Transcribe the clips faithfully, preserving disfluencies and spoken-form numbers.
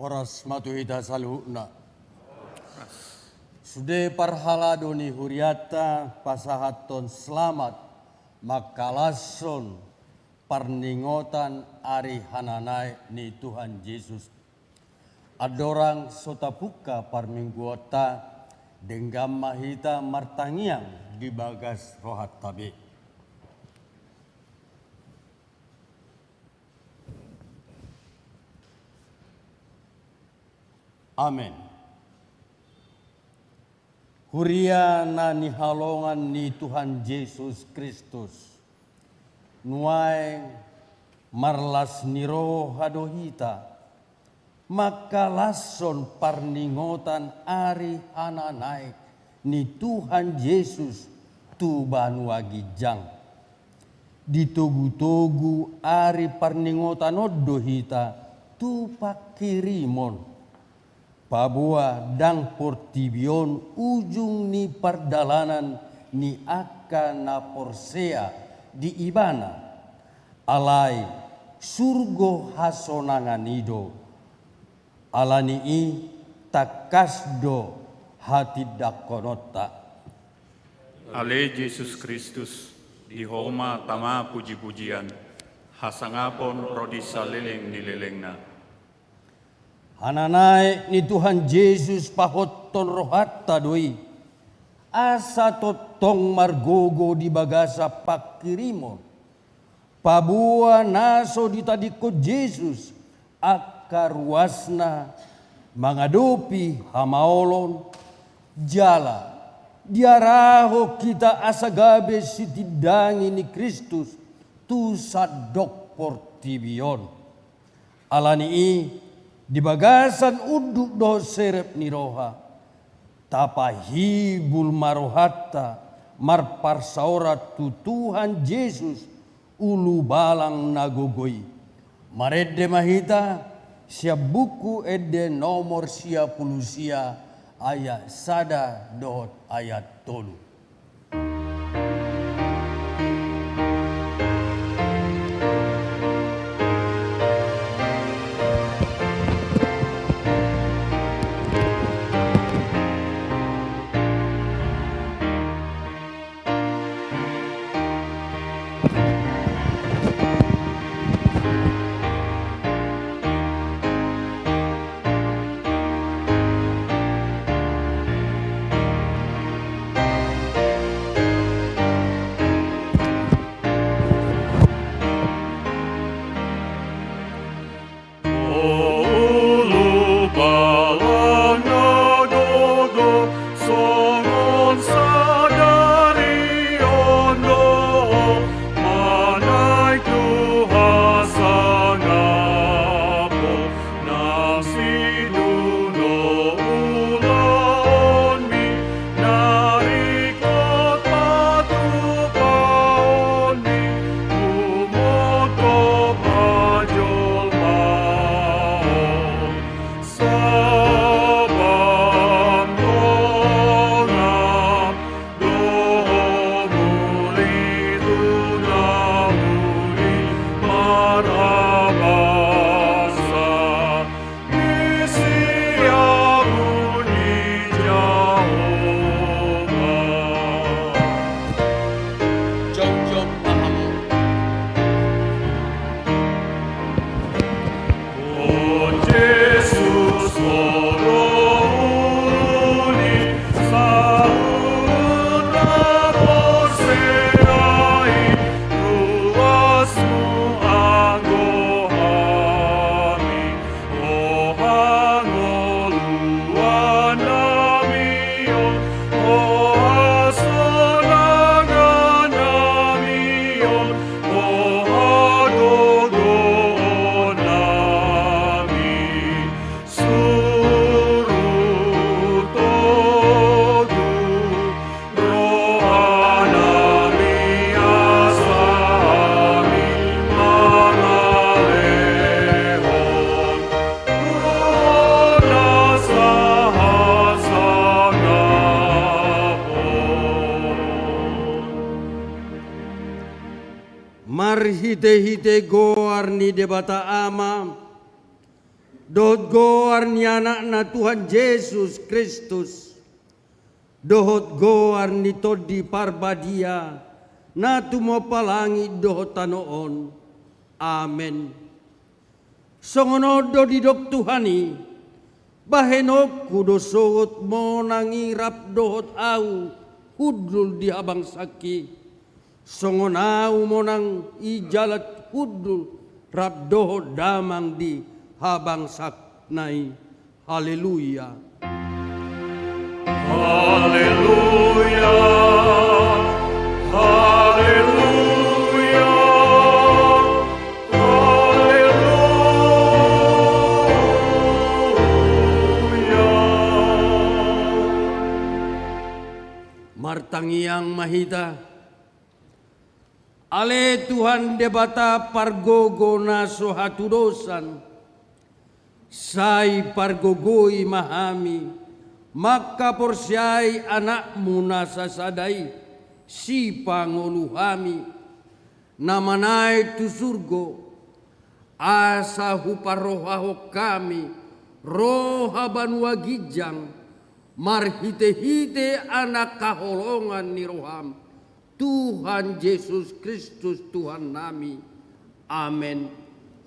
Horas ma tu hita saluhutna. Sude parhalado ni hurianta pasahathon selamat mangkalashon parningotan ari hananaek ni Tuhan Jesus. Andorang so tapungka parmingguonta, denggan ma hita martangiang di bagas rohanta be. Amen. Huria na hinaholongan ni Tuhan Jesus Kristus, nuaeng marlas ni roha do hita mangkalashon parningotan ari hananaek ni Tuhan Jesus tu banua ginjang. Ditogutogu ari parningotan on do hita tu pangkirimon. Paboa ndang portibi on ujung ni pardalanan ni angka na porsea di Ibana, alai surgo hasonangan i do. Ala ni i tangkas do hatindangkononta. Ale Jesus Kristus, di Ho ma tama pujipujian, hasangapon ro di saleleng ni lelengna. Hananaek ni Tuhan Jesus pahothon rohanta do i, asa tongtong margogo di bagasan pangkirimon. Paboa na so ditadingkon Jesus angka ruasna mangadopi hamaolon, jala diarahon hita asa gabe sitindangi ni Kristus tu sandok portibi on. Ala ni i, di bagasan unduk dohot serep ni roha, tapahibul ma rohanta marparsaoran tu Tuhan Jesus, ulubalang na gogo i. Marende ma hita sian Buku Ende nomor sia pulu sia, ayat sada dohot ayat tolu. Marhitehite goar ni Debata Ama, Dohot goar ni Anakna Tuhan Jesus Kristus, dohot goar ni Tondi Parbadia, na tumompa langit dohot tano on. Amen. Songon on do didok Tuhan i: Bahenonku do sogot monang i rap dohot ahu hundul di habangsangki, songon ahu monang i jala hundul rap dohot damang di habangsangna i. Haleluya. Haleluya. Haleluya. Haleluya. Martangiang ma hita. Ale Tuhan Debata pargogo na so hatudosan, sai pargogoi ma hami mangkaporseai Anakmu na sasada i, sipangolu hami, na manaek tu surgo, asa huparrohahon hami roha banua ginjang, marhitehite Anak haholongan ni roham, Tuhan Jesus Kristus Tuhannami. Amen.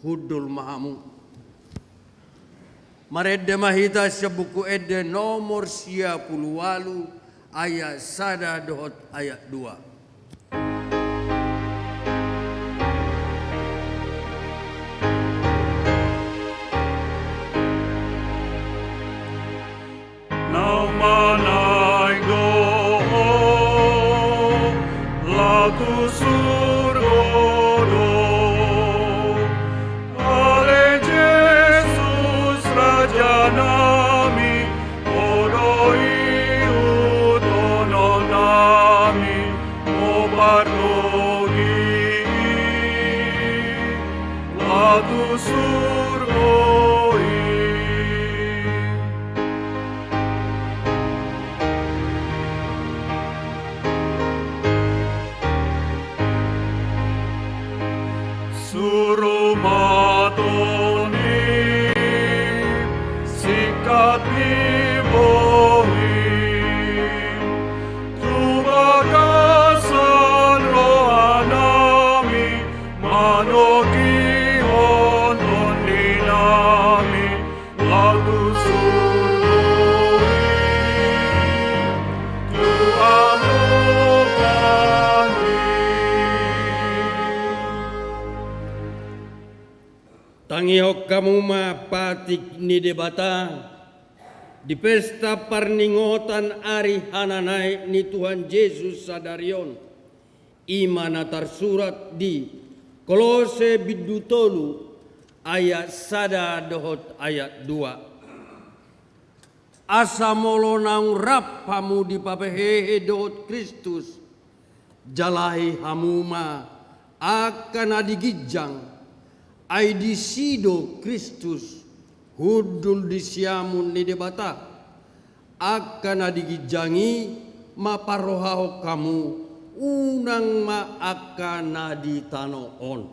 Hundul ma hamu. Marende ma hita sian Buku Ende nomor sia pulu ualu, ayat sada dohot ayat dua. Naung manaek do Ho, laho tu surgo do. Ale Jesus Rajanami, Ho do ihuthononnami, Ho pardogi i, laho tu surgo i. Suru ma Tondi singkat ni bohim tu bagasan rohanami, manogihon Tondinami, laho tu surgo i, tu hamuliaon i. Tangihon hamu ma patik ni Debata di pesta parningotan ari hananaek ni Tuhan Jesus sadari on. I ma na tarsurat di Kolose bindu tolu ayat sada dohot ayat dua. Asa molo naung rap hamu dipahehe dohot Kristus, jalahi hamu ma angka na di ginjang, ai disi do Kristus hundul di siamun ni Debata. Angka na di ginjang i ma parrohahon hamu, unang ma angka na di tano on.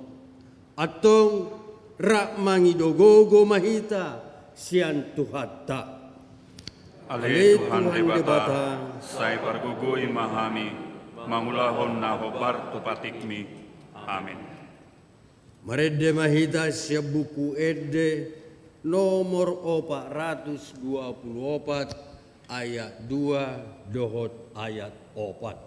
Antong rap mangido gogo ma hita sian Tuhanta. Ale Tuhan Debata, sai pargogoi ma hami mangulahon na hombar tu patikmi. Amen. Marende ma hita sian Buku Ende nomor opat ratus dua pulu opat, ayat dua dohot ayat opat.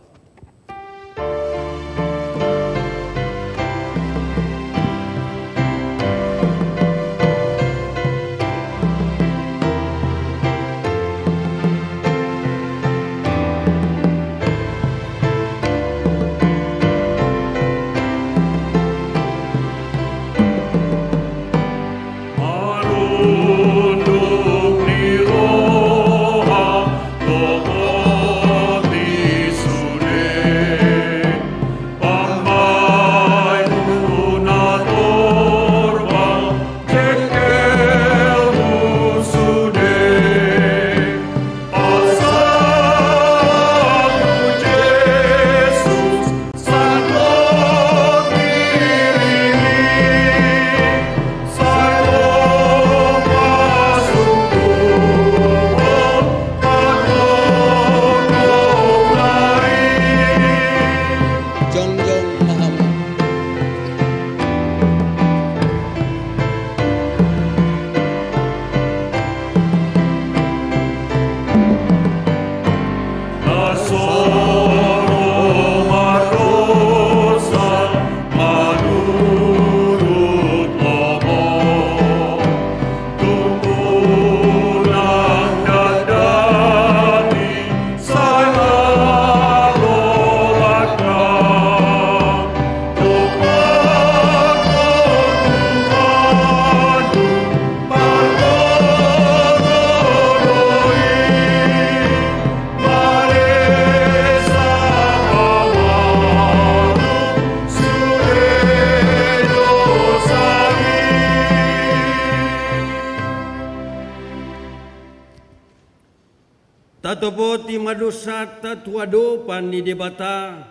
Tatopoti ma dosanta tu adopan ni Debata,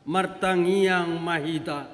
martangiang ma hita.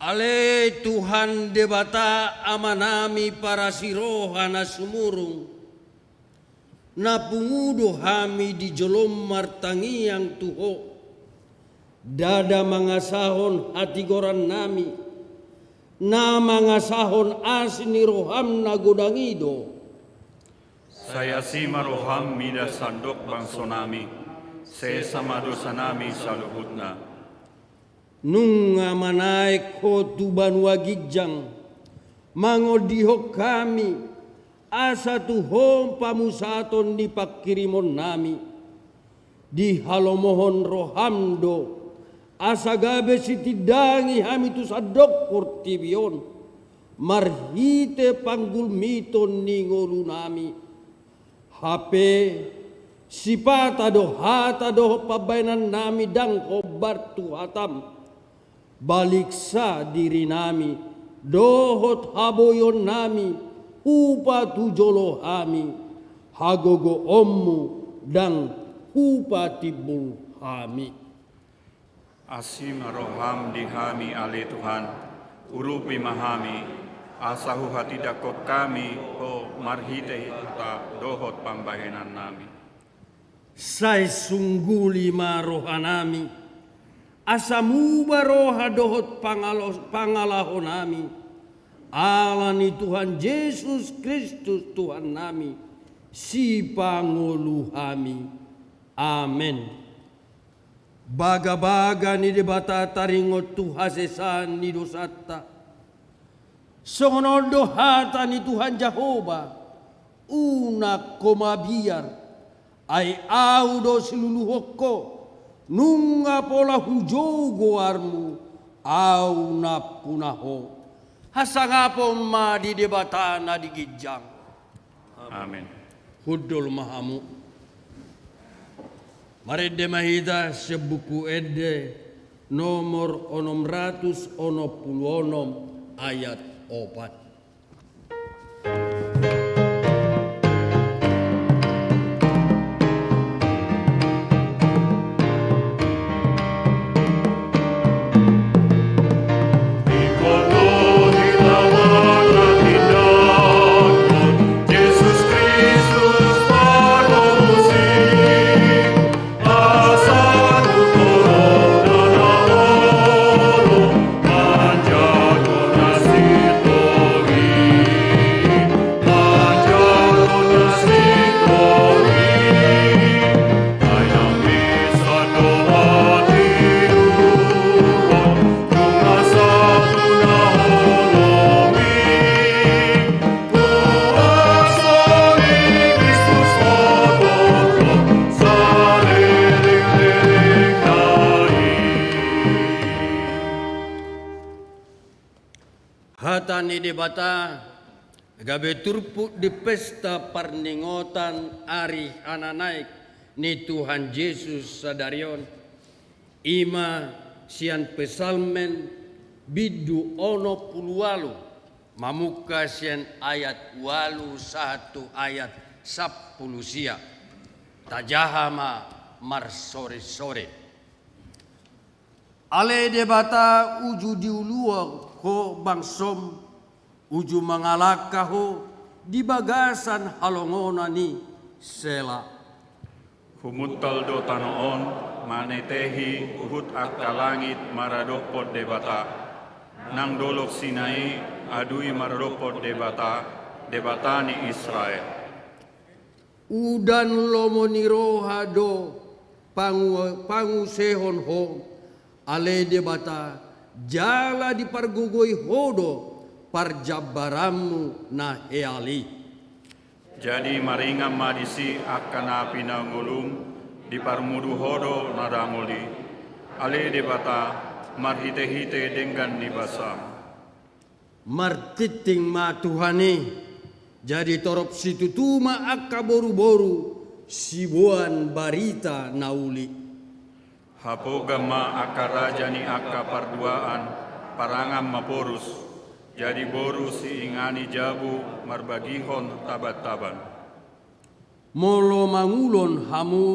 Ale Tuhan Debata Amanami parasi roha na sumurung, na pungu do hami di jolom martangiang tu Ho, ndada mangasahon hatigorannami, na mangasahon asi ni roham na godang i do. Sai asi ma roham mida sandok bangsonami, sesa ma dosanami saluhutna. Nunga manaek Ho tu banua ginjang, mangondihon hami, asa tu Ho pamusaton ni panghirimonnami. Dihalomohon roham do, asa gabe sitindangi hami tu sandok portibi on, marhite panggulmiton ni ngolunami. Hape, sipata do hata dohot pambahenannami ndang hombar tu hatam, baliksa dirinami dohot haboionnami hupatujolo hami, hagogoonmu ndang hupatimbul hami. Asi ma roham di hami ale Tuhan, urupi ma hami, asa huhatindangkon hami Ho marhite hata dohot pambahenannami. Sai sungguli ma rohanami, asa muba roha dohot pangalo-, pangalahonami, ala ni Tuhan Jesus Kristus Tuhannami, Sipangoluhami. Amen. Bagabaga ni Debata taringot tu hasesaan ni dosanta. Songon on do hata ni Tuhan Jahowa: Unang ho mabiar, ai Ahu do siluluhon ho, nunga pola hujou goarmu, Ahu nampuna ho. Hasangapon ma di Debata na di ginjang. Amen. Hundul ma hamu. Marende ma hita sian Buku Ende nomor onom ratus onom pulu onom, ayat opat. Hata ni Debata gabe turpuk di pesta parningotan ari hananaek ni Tuhan Jesus sadari on, i ma sian Psalmen bindu onom pulu ualu, mamungka sian ayat ualu sahat tu ayat sampulu sia. Tajaha ma marsoresore. Ale Debata, uju diuluan Ho bangsoM, uju mangalangka Ho di bagasan halongonan i. Sela. Humuntal do tano on, manetehi huhut angka langit maradophon Debata. Nang dolok Sinai adui maradophon Debata, Debata ni Israel. Udan lomo ni roha do pangu-, pangusehon Ho, ale Debata, jala dipargogoi Ho do parjambaranMu na heal i. Jadi maringan ma disi angka na pinangolum, diparmudu Ho do na dangol i. Ale Debata, marhitehite denggan ni basaM. Martintin ma Tuhan i, jadi torop situtu ma angka boruboru siboan barita na uli. Hapogan ma angka raja ni angka parduaan, parangan ma porus, jadi boru siingani jabu marbagihon tabantaban. Molo mangulon hamu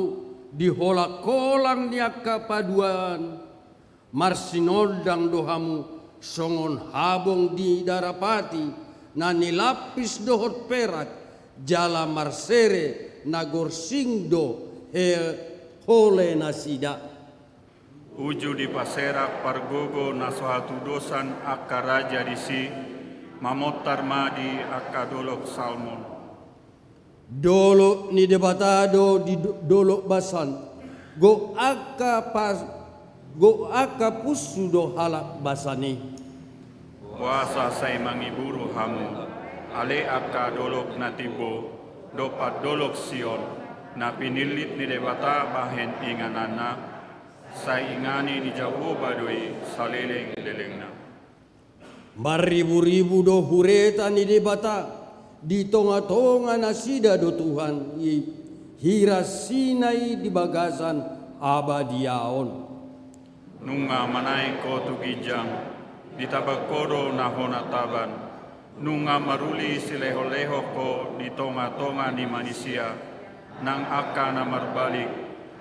di holangholang ni angka paduaan, marsinondang do hamu songon habong ni darapati na nilampis dohot perak, jala marsere na gorsing do he-, hole nasida. Uju dipaserak pargogo na so hatudosan angka raja disi, mamontar ma di angka dolok Salmon. Dolok ni Debata do di do-, dolok Basan, gok angka pas-, gok angka punsu do halak Basan i. Boasa sai mangiburu hamu, ale angka dolok na timbo, dompak dolok Sion, na pinillit ni Debata bahen ingananna? Sai ingani ni Jahowa do i salelenglelengna. Marriburibu do hureta ni Debata, di tongatonga nasida do Tuhan i, hira Sinai di bagasan abadiaon. Nunga manaek Ho tu ginjang, ditabang Ho do na hona taban. Nunga maruli silehonlehon Ho di tongatonga ni manisia, nang angka na marbalik,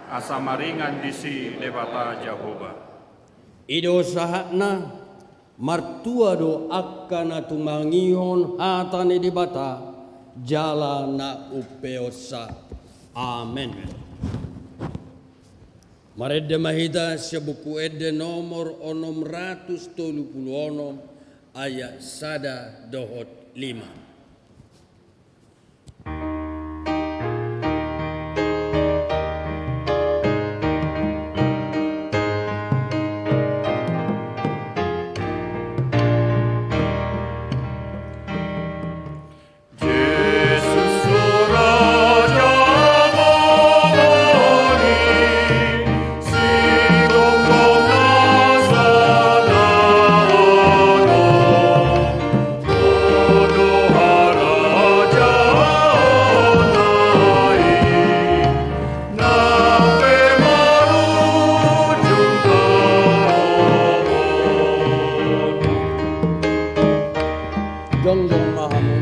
asa maringan disi Debata Jahowa. I do sahatna. Martua do angka na tumangihon hata ni Debata jala na umpeopsa. Amen. Marende ma hita sian Buku Ende nomor onom ratus tolu pulu onom, ayat sada dohot lima. Jongjong ma hamu.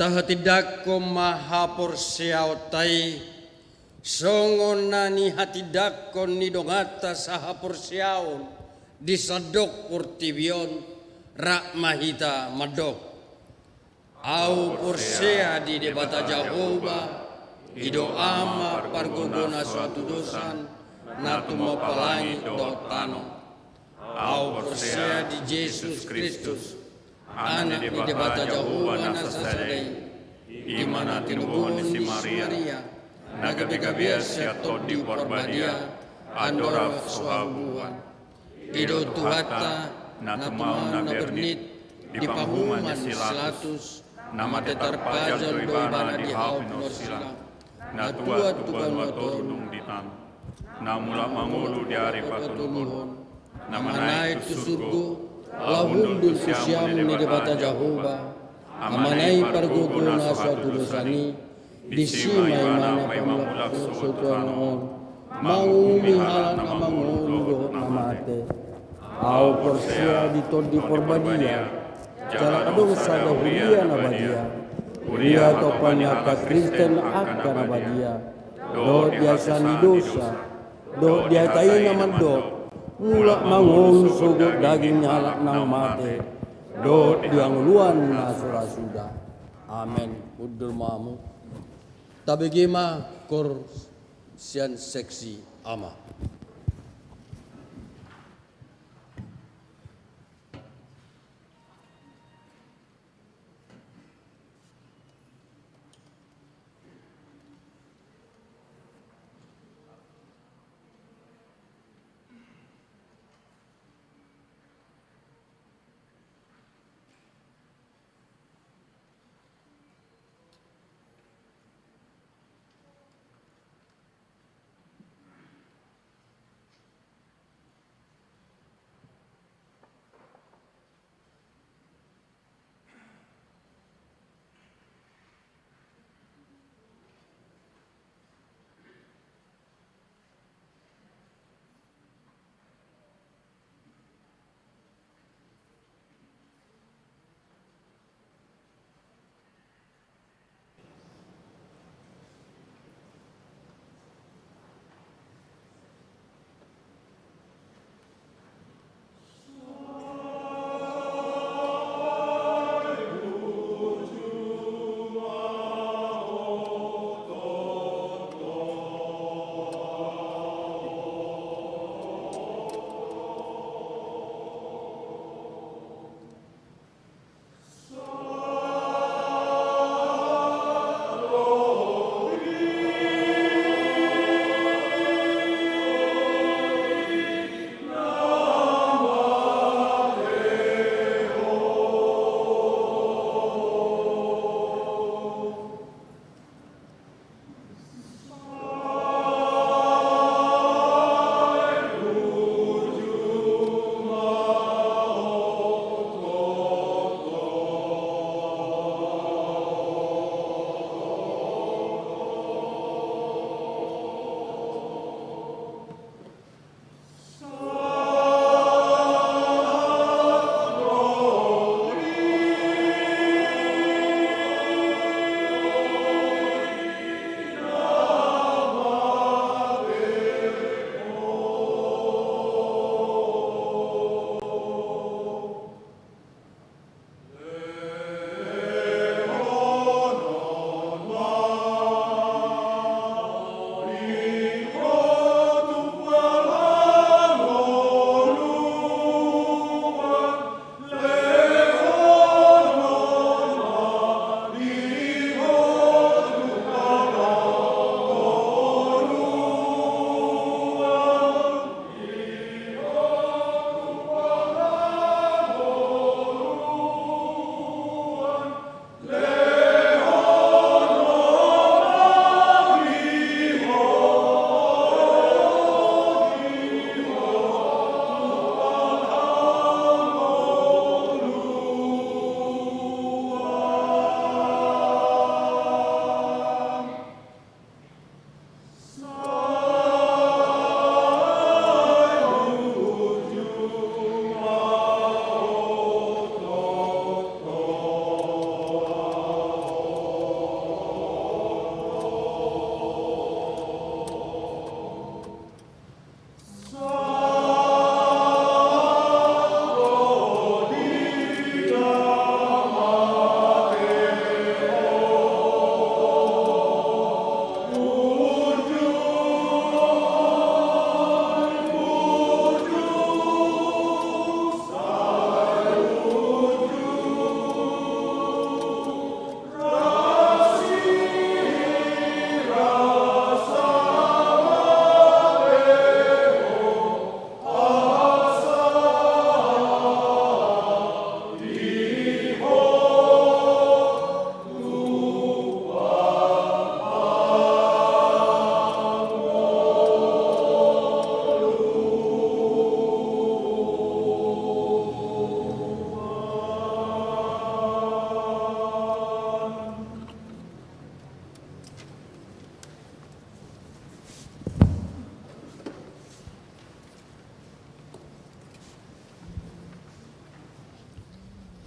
Tahatindangkon ma haporseaonta i, songon na nihatindangkon ni donganta sahaporseaon di sandok portibi on, rap ma hita mandok. Ahu porsea di Debata Jahowa, i do Ama pargogo na so hatudosan, na tumompa langit dohot tano. Ahu porsea di Jesus Kristus, Anak ni Debata Jahowa na sasada i, i ma na tinubuhon ni si Maria, na gabegabean sian Tondi Parbadia, andorang so habubuhan. I do Tuhanta, na tumaon na bernit di panguhuman ni si Latus, Na mate tarpajal do ibana di hau pinorsilang. Na tuat tu banua toru dung di tano. Na mulak mangolu di ari patoluhon. Na manaek tu surgo. Laho hundul tu siamun ni Debata Jahowa. Amanai pargogo na sahat tu dosan i. Disi ma ibana paima mulak sogot tu tano on. Mangumumi halak na mangolu dohot na mate. Ahu porsea di Tondi Parbadia, jala adong sada huria na badia, huria tompa ni angka Kristen angka na badia, dohot di hasesaan ni dosa, dohot di hata i na mandok, mulak mangolu sogot daging ni halak na mate, dohot di hangoluan na so ra suda. Amen. Hundul ma hamu. Tabege ma koor sian seksi A M A.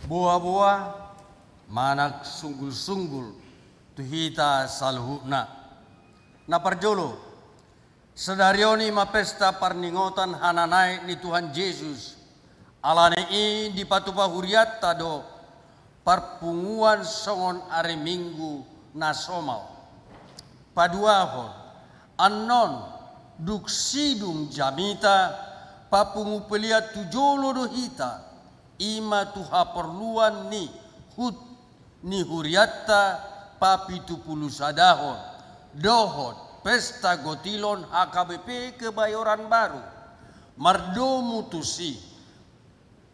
Boa-boa manang sunggul-sunggul tu hita saluhutna. Na parjolo, sadari on i ma pesta parningotan hananaek ni Tuhan Jesus. Alani i dipatupa hurianta do parpunguan songon ari Minggu na somal. Paduahon, annon dung sidung jamita papungu pelean tu jolo do hita, i ma tu haporluan ni hut ni hurianta papitupulu sadahon, dohot pesta gotilon H K B P Kebayoran Baru. Mardomu tusi,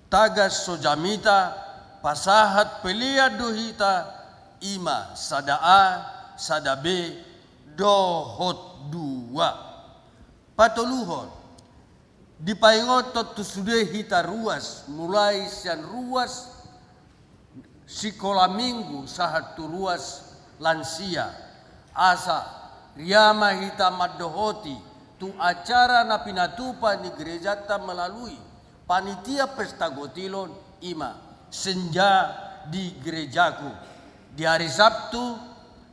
tagan so jamita pasahat pelean do hita, i ma sada A, sada B, dohot dua. Patoluhon, dipaingothon tu sude hita ruas, mulai sian ruas sikola Minggu sahat tu ruas lansia. Asa ria ma hita mandohoti tu acara na pinatupa ni gerejanta melalui panitia pesta gotilon, i ma senja di gerejaku. Di hari Sabtu,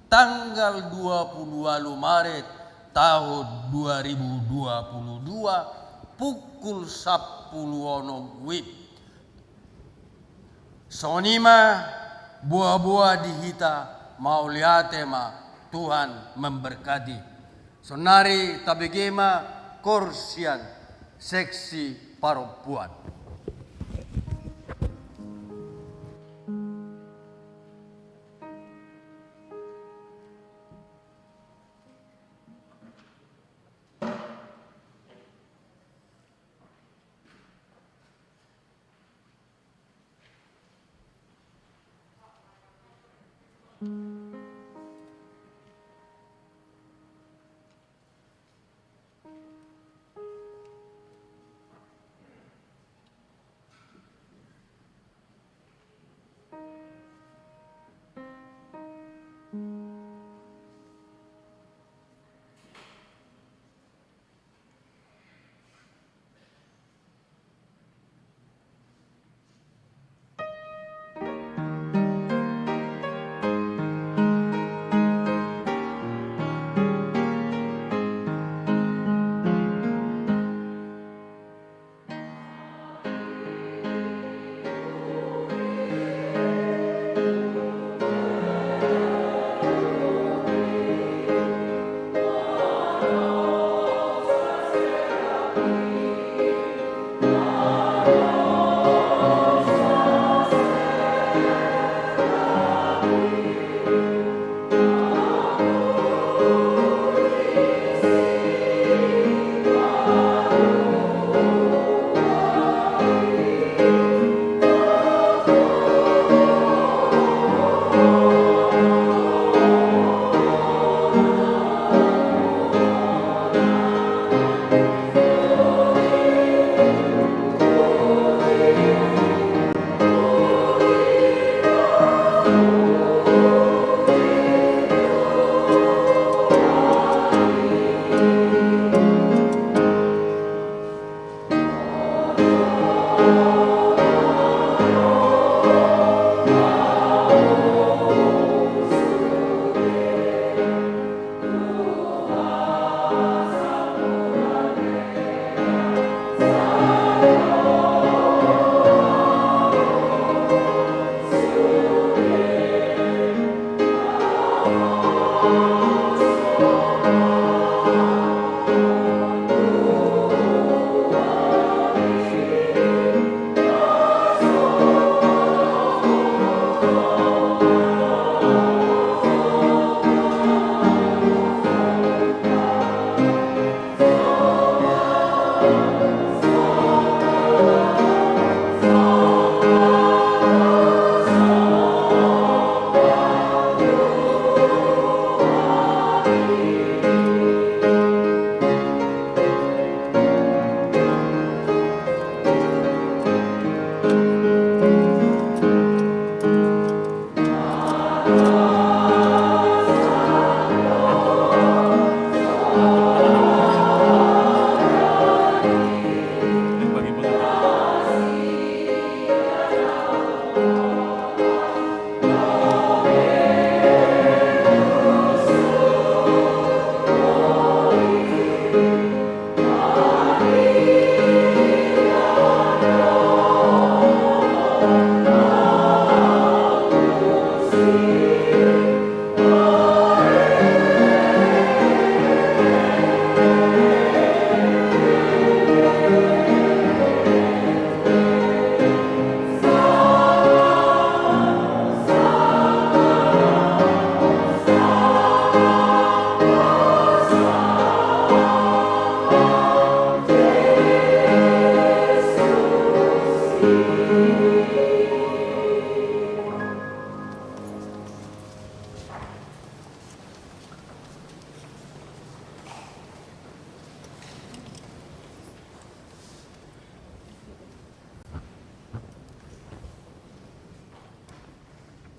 tanggal dua pulu ualu Maret tahun dua ribu dua pulu dua, pukul sampulu onom WIB. Songon i ma, boa-boa di hita, mauliate ma, Tuhan memberkati. Sonari tabege ma koor sian seksi parompuan.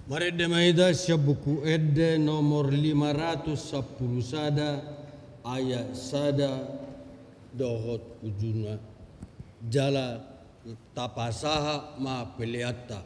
Marende ma hita sian Buku Ende nomor lima ratus sampulu sada, ayat sada dohot ujungna. Jala tapasahat ma peleanta.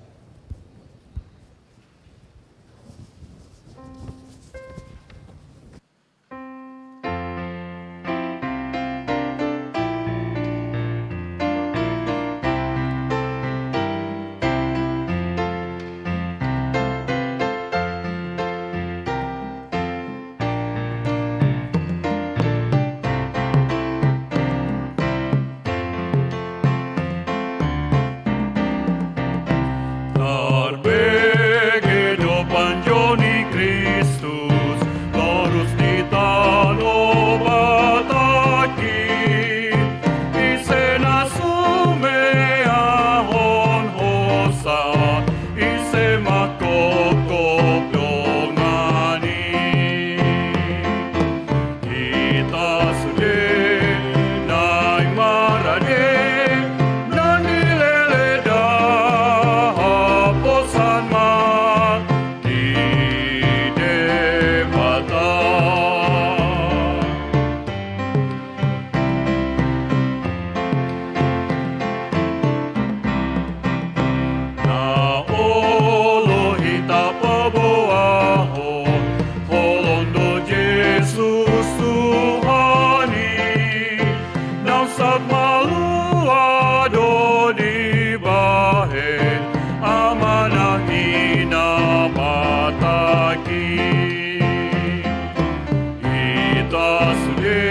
Tarbege do panjou ni Kristus, torus di tano Pataki, ise na sumeahon hosa, ise mangkopkop dongan i. Hita sude naeng marade, nang dileleda haposan ma di Debata. Na olo hita paboahon, holong do Jesus Tuhan i, naung saut malua do dibahen Ama nang Ina Pataki. Hita sude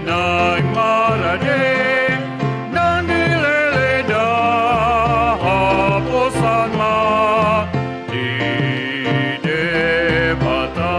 naeng marade, nang dileleda haposan ma di Debata.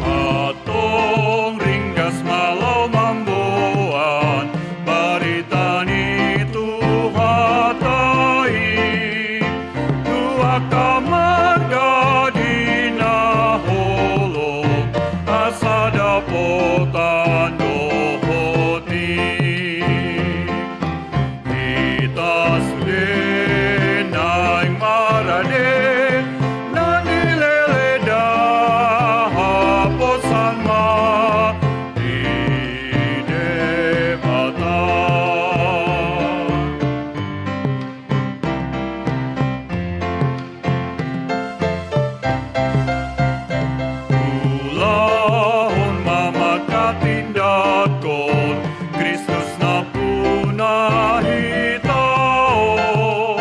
Antong ringgas ma laho mamboan barita ni Tuhanta i tu angka marga di na holong, asa dapotan dohot i. Hita sude naeng marade, nang dileleda haposan ma di Debata. Ulahon ma manghatindanghon Kristus nampuna hita on,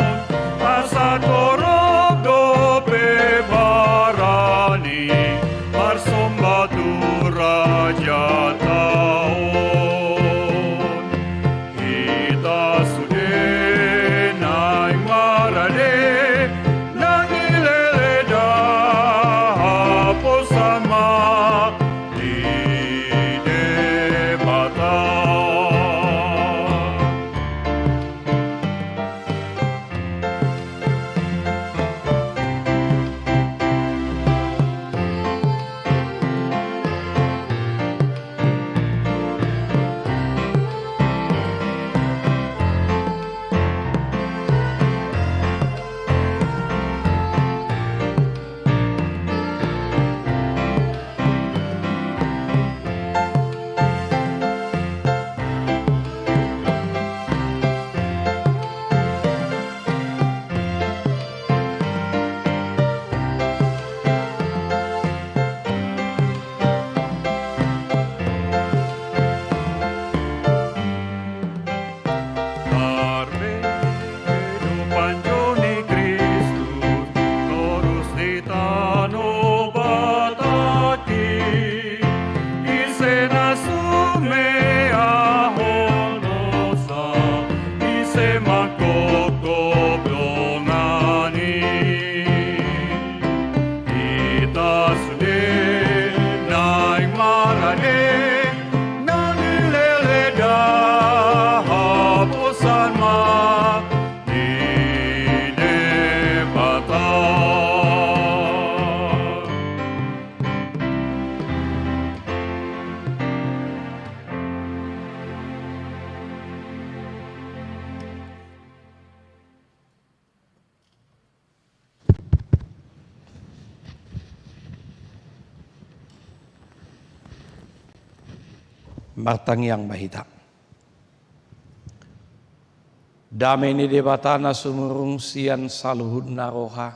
asa torop dope barani marsomba tu Rajanta on. Hita sude naeng marade, nang dileleda haposan ma di Debata. Martangiang ma hita. Dame ni Debata na sumurung sian saluhutna roha,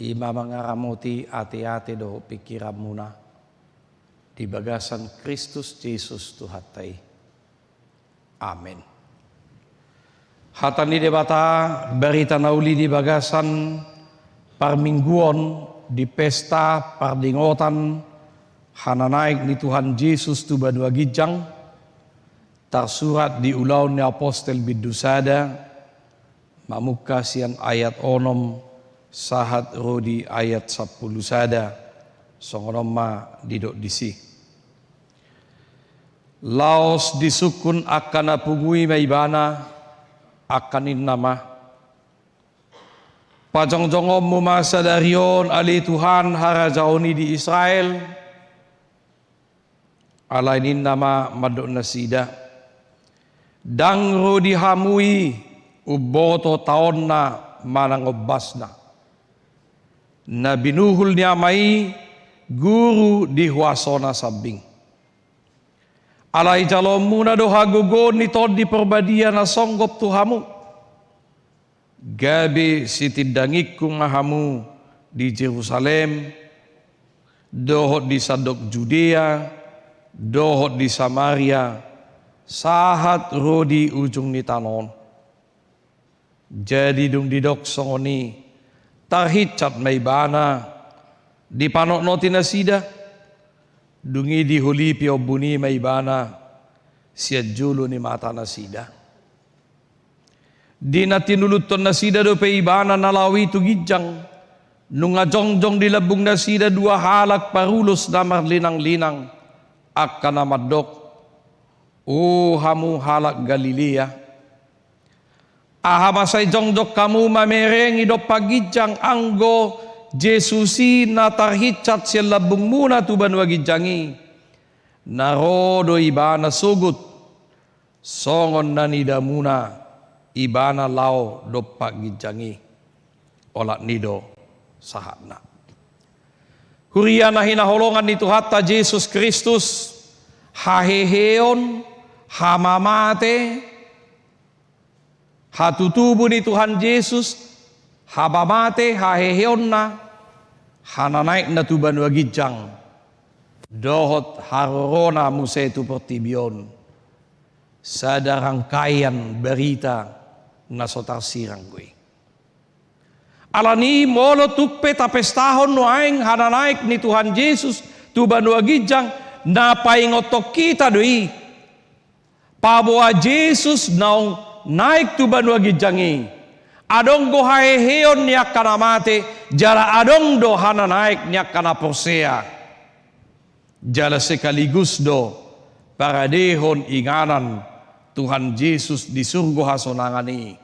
i ma mangaramoti ateate dohot pingkiranmuna di bagasan Kristus Jesus Tuhanta i. Amen. Hata ni Debata, barita na uli di bagasan parmingguon di pesta pardingotan hananaek ni Tuhan Jesus tu banua ginjang, tarsurat di Ulaon ni Apostel bindu sada, mamungka sian ayat onom sahat ro di ayat sampulu sada, songon on ma didok disi. Laos disungkun angka na pungu i ma ibana, angka ninna ma: Pajongjongonmu ma sadari on ale Tuhan harajaon i di Israel. Alai ninna ma mandok nasida: Ndang ro di hamu i umboto taonna manang ombasna. Na binuhul ni Ama i guru di huasona sambing. Alai jaloonmuna do hagogoon ni Tondi Porbadia na songgop tu hamu. Gabe sitindangingku ma hamu di Jerusalem, dohot di sandok Judea, dohot di Samaria, sahat ro di ujung ni tano on. Jadi dung didok songon i, tarhinsat ma ibana, dipanotnoti nasida. Dung i diholipi ombun i ma ibana sian jolo ni mata nasida. Di na tinuluthon nasida dope ibana na laho i tu ginjang, nunga jongjong di lambung nasida dua halak parulos na marlinanglinang, angka na mandok: O hamu halak Galilea, aha ma sai jongjong hamu mamerengi dompak ginjang, anggo Jesus i na tarhinsat sian lambungmuna tu banua ginjang i? Na ro do ibana sogot, songon na nidamuna ibana laho dompak ginjang i. Olat ni i do sahatna. Huria na hinaholongan ni Tuhanta Jesus Kristus, haheheon, hamamate, hatutubu ni Tuhan Jesus, hamamate, haheheonna, hananaekna tu banua ginjang, dohot harorona muse tu portibi on, sada rangkaian barita na so tarsirang do i. Alani i molo tung pe tapestahon nuaeng hananaek ni Tuhan Jesus tu banua ginjang, na paingothon hita do i. Paboa Jesus naung naek tu banua ginjang i, adong do haheheon ni angka na mate, jala adong do hananaek ni angka na porsea. Jala sekaligus do paradehon inganan Tuhan Jesus di surgo hasonangan i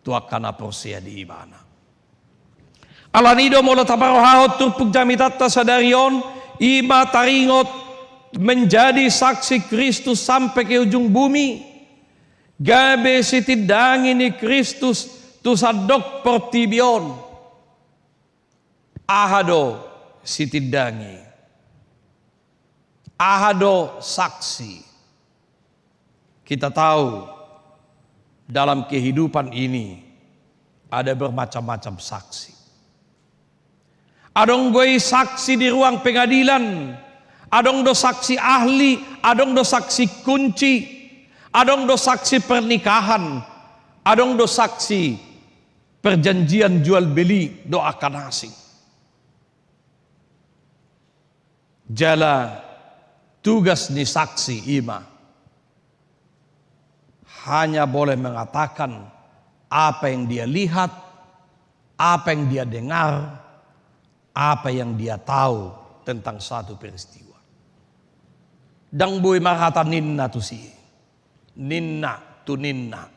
tu angka na porsea di ibana. Alani i do molo taparrohahon turpuk jamitanta sadari on, i ma taringot menjadi saksi Kristus sampe ke ujung bumi, gabe sitindangi ni Kristus tu sandok portibi on. Aha do sitindangi? Aha do saksi? Kita tahu, dalam kehidupan ini ada bermacam-macam saksi. Adong do i saksi di ruang pengadilan, adong do saksi ahli, adong do saksi kunci, adong do saksi pernikahan, adong do saksi perjanjian jual beli dohot angka na asing. Jala tugas ni saksi i ma hanya boleh mengatakan apa yang dia lihat, apa yang dia dengar, apa yang dia tahu tentang satu peristiwa. Ndang boi marhata ninna tusi, ninna tu ninna.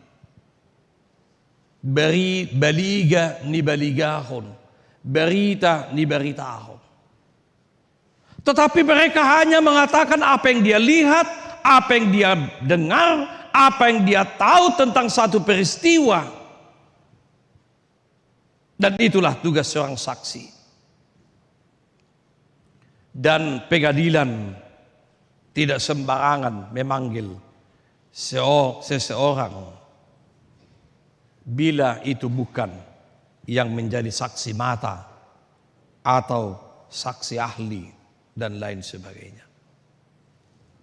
Bari-, baliga nibaligahon, barita nibaritahon. Tetapi mereka hanya mengatakan apa yang dia lihat, apa yang dia dengar, apa yang dia tahu tentang satu peristiwa. Dan itulah tugas seorang saksi. Dan pengadilan tidak sembarangan memanggil seo-, seseorang bila itu bukan yang menjadi saksi mata atau saksi ahli dan lain sebagainya.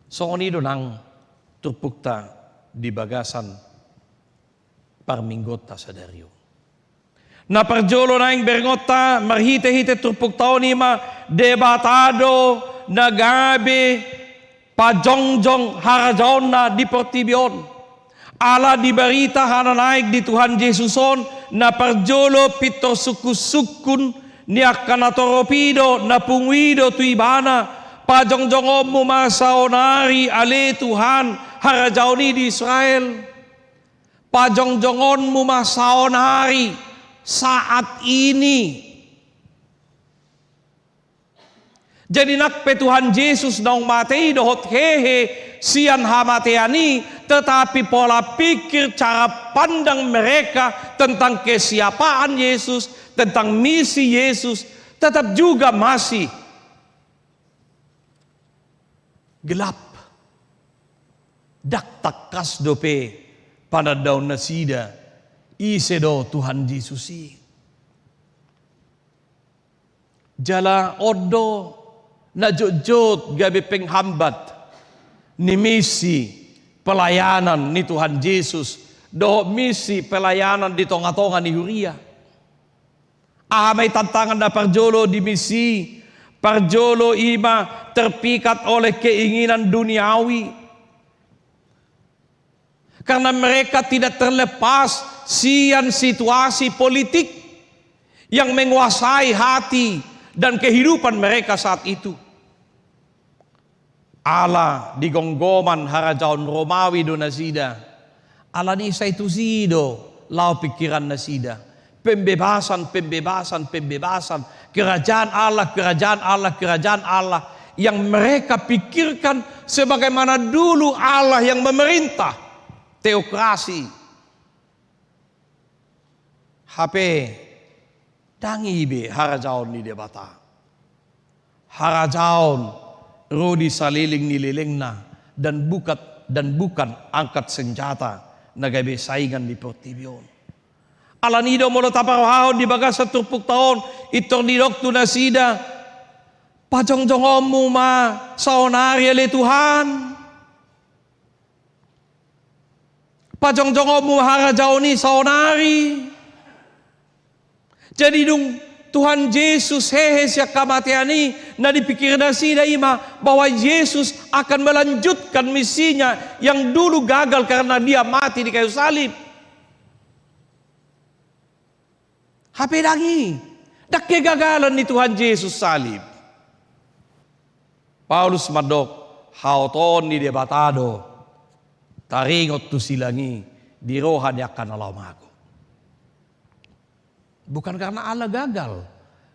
Songon i do nang turpukta di bagasan parmingguonta sadari on. Na parjolo naeng berengonta marhitehite turpukta on i ma Debata do na gabe pajongjong harajaonna di portibi on. Ala di barita hananaek di Tuhan Jesus on, na parjolo pintor sungkunsungkun ni angka natorop i do, na pungu i do tu Ibana, pajongjongonmu ma saonari ale Tuhan harajaon i di Israel. Pajongjongonmu ma saonari, saat ini. Jadi nang pe Tuhan Jesus naung mate i dohot hehe sian hamatean i, tetapi pola pikir, cara pandang mereka tentang kesiapaan Yesus, tentang misi Yesus, tetap juga masih gelap. Ndang tangkas dope panandaon nasida ise do Tuhan Jesus i. Jala on do na jotjot gabe penghambat ni misi pelayanan ni Tuhan Jesus dohot misi pelayanan di tongatonga ni huria. Aha ma i tantangan na parjolo di misi? Parjolo i ma terpikat oleh keinginan duniawi. Karena mereka tidak terlepas sian situasi politik yang menguasai hati dan kehidupan mereka saat itu. Ala di gomgoman harajaon Romawi do nasida. Ala ni sai tusi do laho pikiran nasida. Pembebasan, pembebasan, pembebasan. Kerajaan Allah, kerajaan Allah, kerajaan Allah. Yang mereka pikirkan sebagaimana dulu Allah yang memerintah. Teokrasi. Hape ndang i be harajaon ni Debata. Harajaon ro di saleleng ni lelengna dan bukat, dan bukan angkat senjata na gabe saingan di portibi on. Ala ni do molo taparrohahon di bagasan turpukta on, pintor didok tu nasida, pajongjongonmu ma saonari ale Tuhan. Pajongjongonmu harajaon i saonari. Jadi dung Tuhan Jesus hehe sian hamatean i, na dipikir nasida i ma bahwa Yesus akan melanjutkan misinya yang dulu gagal karena dia mati di kayu salib. Hape ndang i, ndang kegagalan ni Tuhan Jesus salib. Paulus mandok, haotoon ni Debata do taringot tu silang i di roha ni angka na laho mago. Bukan karena Allah gagal,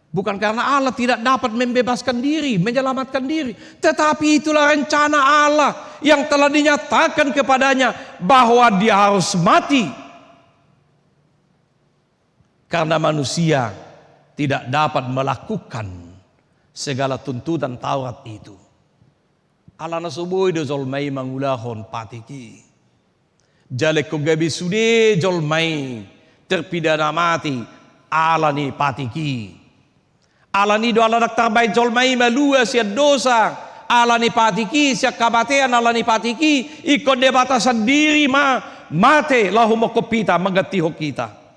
bukan karena Allah tidak dapat membebaskan diri, menyelamatkan diri, tetapi itulah rencana Allah yang telah dinyatakan kepadanya bahwa dia harus mati. Karena manusia tidak dapat melakukan segala tuntutan Taurat itu. Alana so boi do jolma i mangulahon patik i. Jala ingkon gabe sude jolma i terpidana mati ala ni patik i. Ala ni do ala ndang tarbaen jolma i malua sian dosa, ala ni patik i, sian hamatean ala ni patik i, ingkon Debata sandiri ma mate laho humophop hita, manggantihon hita.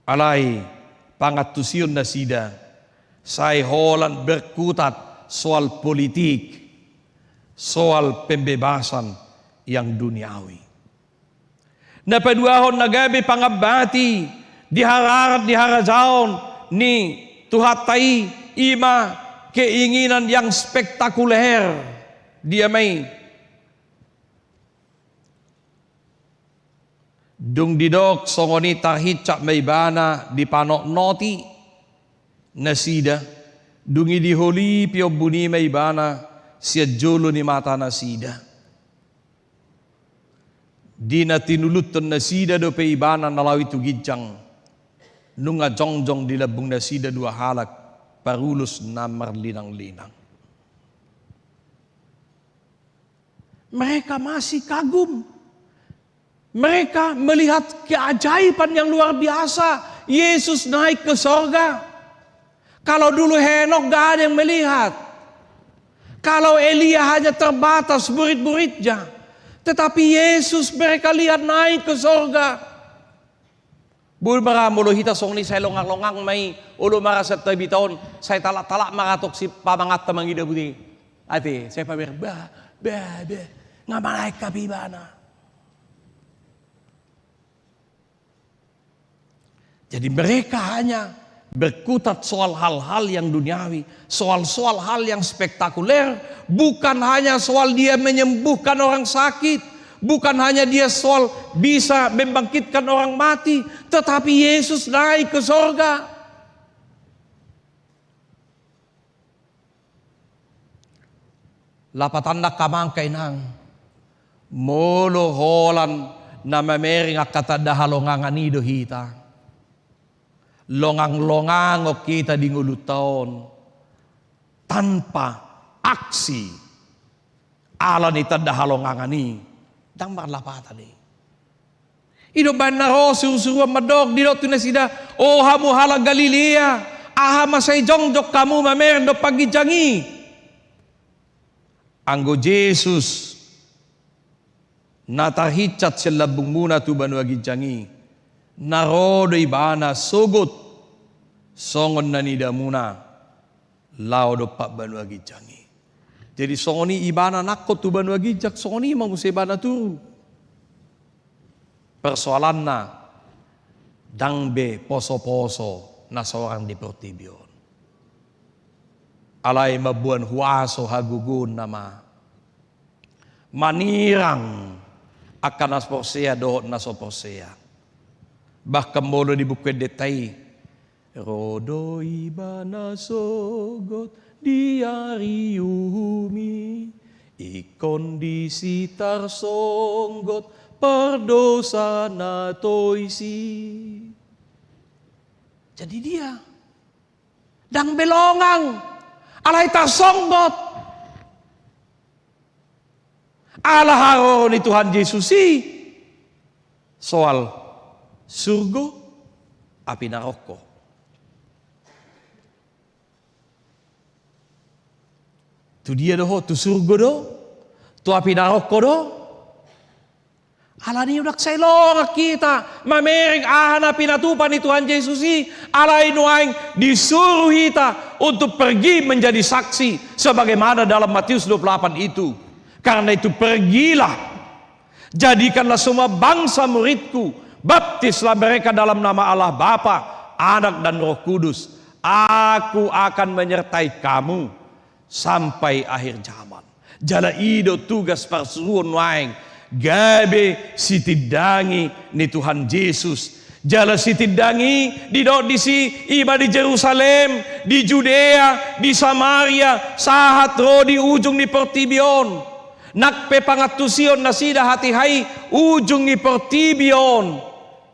Alai pangantusion nasida sai holan berkutat soal politik, soal pembebasan yang duniawi. Na paduahon na gabe pangambati di hararat ni harajaon ni Tuhanta i, i ma keinginan yang spektakuler. Dia ma i? Dung didok songon i tarhinsat ma ibana dipanotnoti nasida, dung i diholipi ombun i ma ibana sian jolo ni mata nasida. Di na tinuluthon nasida dope ibana na laho i tu ginjang, nunga jongjong di lambung nasida dua halak parulos na marlinanglinang. Mereka masih kagum. Mereka melihat keajaiban yang luar biasa. Yesus naik ke sorga. Kalau dulu Henok gak ada yang melihat. Kalau Elia hanya terbatas murid-muridnya. Tetapi Yesus mereka lihat naik ke sorga. Boi ma ra molo hita songon i sai longang-longang ma i, olo ma ra sian tabita on, sai talak-talak ma ra tong si pamanganta mangida bute. Ate, sai pamer, bah, bah, bah, nga manaek hape ibana. Jadi mereka hanya berkutat soal hal-hal yang duniawi, soal-soal hal yang spektakuler, bukan hanya soal dia menyembuhkan orang sakit, bukan hanya dia soal bisa membangkitkan orang mati, tetapi Yesus naik ke sorga. Lapatanna angka amang, angka inang, molo holan na mamereng angka tanda halongangan i do hita, longang-longangon hita di ngolunta on tanpa aksi ala ni tanda halongangan i, ndang marlapatan i. I do umbahen na ro surusuruan mandok, didok tu nasida, "O hamu halak Galilea, aha ma sai jongjong hamu mamereng dompak ginjang i? Anggo Jesus na tarhinsat sian lambungmuna tu banua ginjang i, na ro do ibana sogot songon na nidamuna laho dompak banua ginjang i." Jadi songon i ibana nangkok tu banua ginjang, songon i ma muse ibana turun. Persoalanna, ndang be poso-poso na sorang di portibi on. Alai mamboan huaso hagogoon nama manirang angka na porsea dohot na so porsea. Bahkan molo di Buku Endenta i, "Ro do ibana sogot di ari uhum i, ingkon disi tarsonggot pardosa na tois i." Jadi dia ndang be longang, alai tarsonggot. Ala haroro ni Tuhan Jesus i soal surgo, api naroko. Tu dia do ho, tu surgo do, tu api naroko do? Alani i ndang sai longang hita mamereng aha na pinatupa ni Tuhan Jesus i, alai nuaeng disuru hita untuk pergi menjadi saksi sebagaimana dalam Matius dua puluh delapan itu. Karena itu pergilah, jadikanlah semua bangsa muridku, baptislah mereka dalam nama Allah Bapa, Anak dan Roh Kudus. Aku akan menyertai kamu sampai akhir zaman. Jala i do tugas parsuruon nuaeng, gabe sitindangi ni Tuhan Jesus. Jala sitindangi didok disi, i ma di Jerusalem, di Judea, di Samaria, sahat ro di ujung ni portibi on. Nang pe pangantusion nasida hatiha i ujung ni portibi on,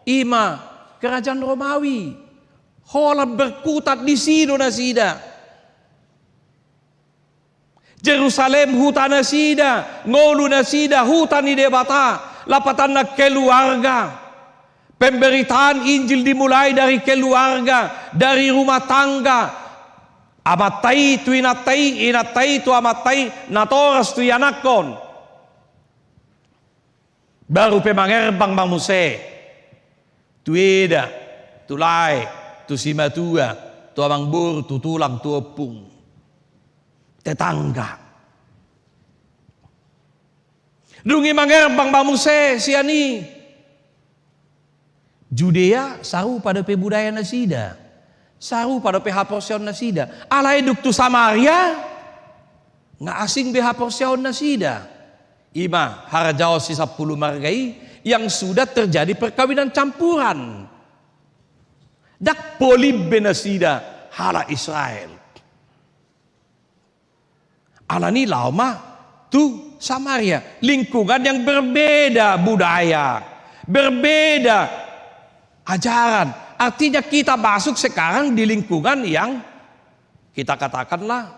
i ma kerajaan Romawi. Holan berkutat disi do nasida. Jerusalem huta nasida, ngolu nasida huta ni Debata, lapatanna keluarga. Pemberitaan Injil dimulai dari keluarga, dari rumah tangga. Amanta i tu inanta i, inanta i tu amanta i, natoras tu ianakhon. Baru pe mangerbang ma muse tu eda, tu lae, tu simatua, tu amangboru, tu tulang, tu ompung, tetangga. Dung i mangerbang ma muse sian i. Judea sarupa dope budaya nasida, sarupa dope haporseaon nasida. Alai dung tu Samaria, nga asing be haporseaon nasida. I ma harajaon si sampulu marga i yang sudah terjadi perkawinan campuran. Ndang polim be nasida halak Israel. Alani laho ma tu Samaria, lingkungan yang berbeda budaya, berbeda ajaran. Artinya kita masuk sekarang di lingkungan yang kita katakanlah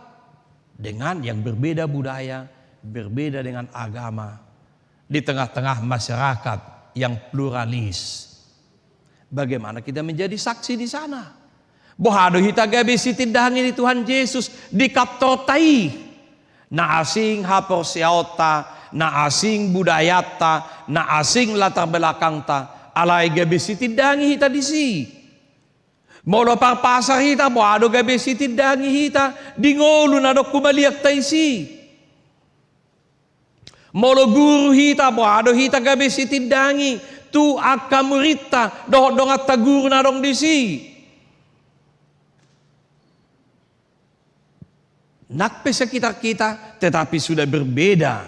dengan yang berbeda budaya, berbeda dengan agama di tengah-tengah masyarakat yang pluralis. Bagaimana kita menjadi saksi di sana? Boha do hita gabe sitindangi ni Tuhan Jesus di kantorta i? Na asing haporseaonta, na asing budayanta, na asing latar belakangta, alai gabe sitindangi hita disi. Molo parpasar hita, boha do gabe sitindangi hita di ngolu na adong humaliangta disi? Molo guru hita, boha do hita gabe sitindangi tu angka muridta dohot donganta guru na adong disi? Nang pe sekitar kita, tetapi sudah berbeda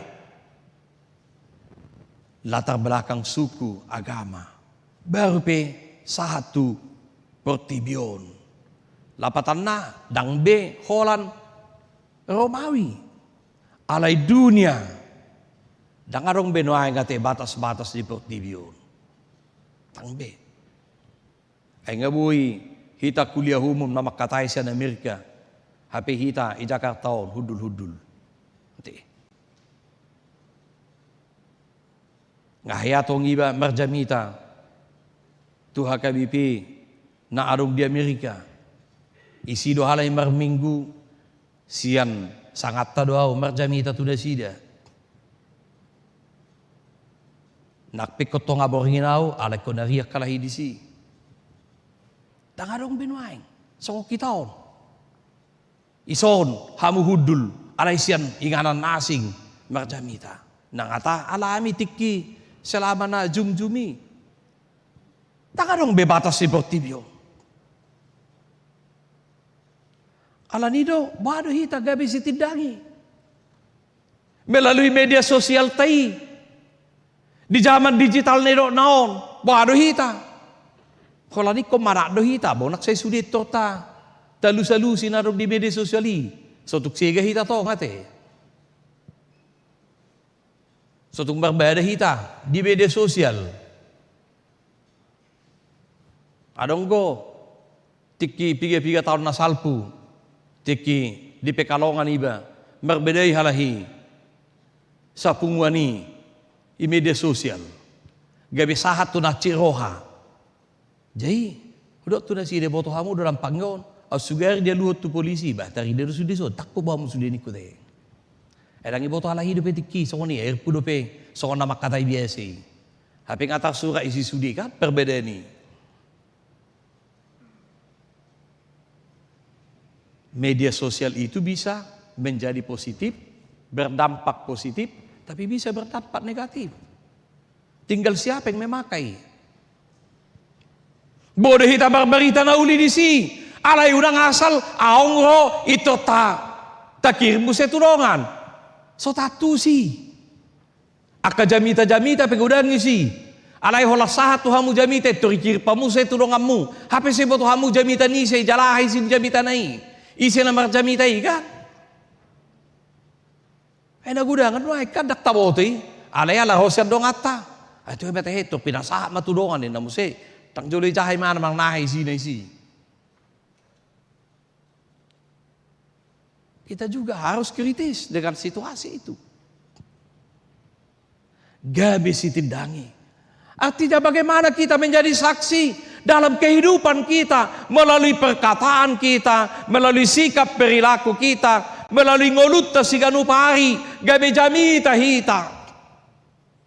latar belakang suku, agama. Baru pe sahat tu portibi on. Lapatanna, ndang be holan Romawi. Alai dunia. Ndang adong be nuaeng ate batas-batas di portibi on. Ndang be. Ai nga boi hita kuliah umum na mangkatai sian Amerika, hape hita i Jakarta on hundul-hundul. Ate. Nga hea tong iba marjamita tu H K B P na adong di Amerika. Isi do halai marminggu, sian sanganta do au marjamita tu nasida. Nang pe ingkon tonga borngin au, alai ingkon ariak halak i disi. Ndang adong be nuaeng songon hita on. Ison hamu hundul, alai sian inganan na asing marjamita. Nang hata alami tingki selama na jumjum i. Ndang adong be batas di portibi on. Alani do, boha do hita gabe sitindangi melalui media sosialta i. Di zaman digital na nidokna on, boha do hita? Holan ingkon manat do hita, bonak sai sude torta talusalusi na adong di media sosial i. So tung sega hita tong ate. So tung marbada hita di media sosial. Adong do tingki piga-piga taon na salpu, tingki di Pekalongan iba, marbadai halak i sapunguan i, i media sosial. Gabe sahat tu na ciroha. Jadi hudok tu nasida, boto hamu do dampang on, au sugari dialuhon tu polisi, bah tarida do sude son, tangkop hamu sude ningku te. Ai ndang iboto halak i dope tingki songon i, irpu dope songon na mangkatai biasa i. Hape nga tarsurat isi sude kan parbadaan i. Media sosial itu bisa menjadi positif, berdampak positif, tapi bisa berdampak negatif. Tinggal siapa yang memakai. Boi do hita marbarita na uli disi, alai unang asal aong ro intor ta, takirim muse tu dongan. So taantusi. Angka jamita-jamita pe godang isi. Alai holan sahat tu hamu jamita, intor ikirim hamu muse tu donganmu. Hape so iboto hamu jamita ni ise, jala aha isi jamitana i, ise na marjamita i kan. Ai na godangan do ai kan ndang taboto i. Alai ala ro sian donganta, ai tu hepet heto pinasahat ma tu dongan ninna muse. Ndang jolo ijaha imana manang na aha isina isi. Kita juga harus kritis dengan situasi itu. Gabe sitindangi. Artinya bagaimana kita menjadi saksi dalam kehidupan kita, melalui perkataan kita, melalui sikap perilaku kita, melalui ngolunta siganup ari, gabe jamita hita.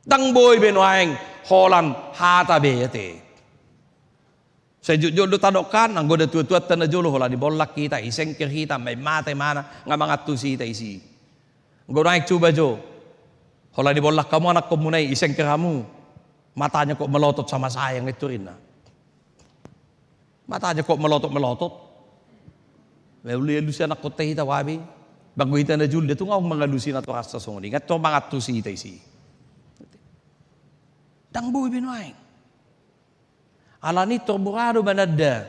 Ndang boi be nuaeng holan hata be ate. Sai jotjot do tadok kan, anggo natuatuanta na jolo holan dibolak hita, isengker hita, main mata imana, nga mangantusi hita isi. Anggo nuaeng coba jo, holan dibolak hamu anakkonmuna i, isengker hamu. Matanya kok melotot sama saya, nga intor inna. Matanya kok melotot-melotot. Lalu dialusi anakkonta hita wabi. Ba anggo hita na jolo, dia tung aung mangalusi natorasna songon i, nga intor mangantusi hita isi. Ndang boi be nuaeng. Alani tor mura do mananda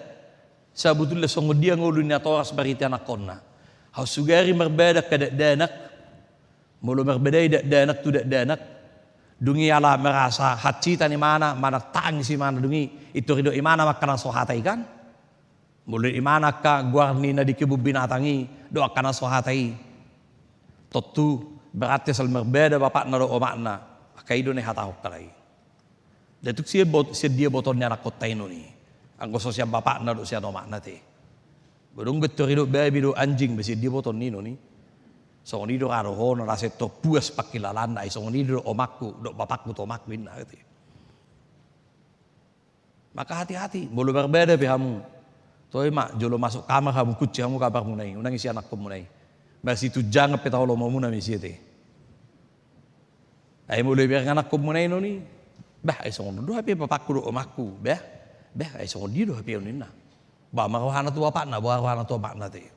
sabotulna songon dia ngolu ni natoras marhite anakkonna. Hau sugari marbada angka dakdanak, molo marbadai dakdanak tu dakdanak, dung i ala merasa hansitan imana, manang tangis imana, dung i intor didok imana ma angka na so hata i kan. Molo didok imana angka goar ni na di kebun binatang i dohot angka na so hata i, tontu Berarti asal marbeda bapakna dohot omakna, angka i do na dihatahon halak i. Nda tung sian bot-, sian dia botoon ni anakkonta i ninna i. Anggo so sian bapakna dohot sian omakna te. Bo dung bentor i dohot babi dohot anjing, ba sian dia botoon i ninna i. Songon i do ra dohonon, asa torpuas pangkilalaanna, ai songon i do omakku dohot bapakku tu omakku ninna te. Maka hati-hati, molo marbeda pe hamu. Toe ma, jolo masuk kamar hamu, kunci hamu kamarmuna i, unang isi anakkonmuna i. Ba situnjangan pe taho lomomuna ma isi ate. Ai molo ibereng anakkonmuna i ninna i. Bah, ai songon on do hape bapakku dohot omakku. Bah, bah, ai songon dia do hape on ninna. Ba ma rohana tu bapakna, ba rohana tu omakna te.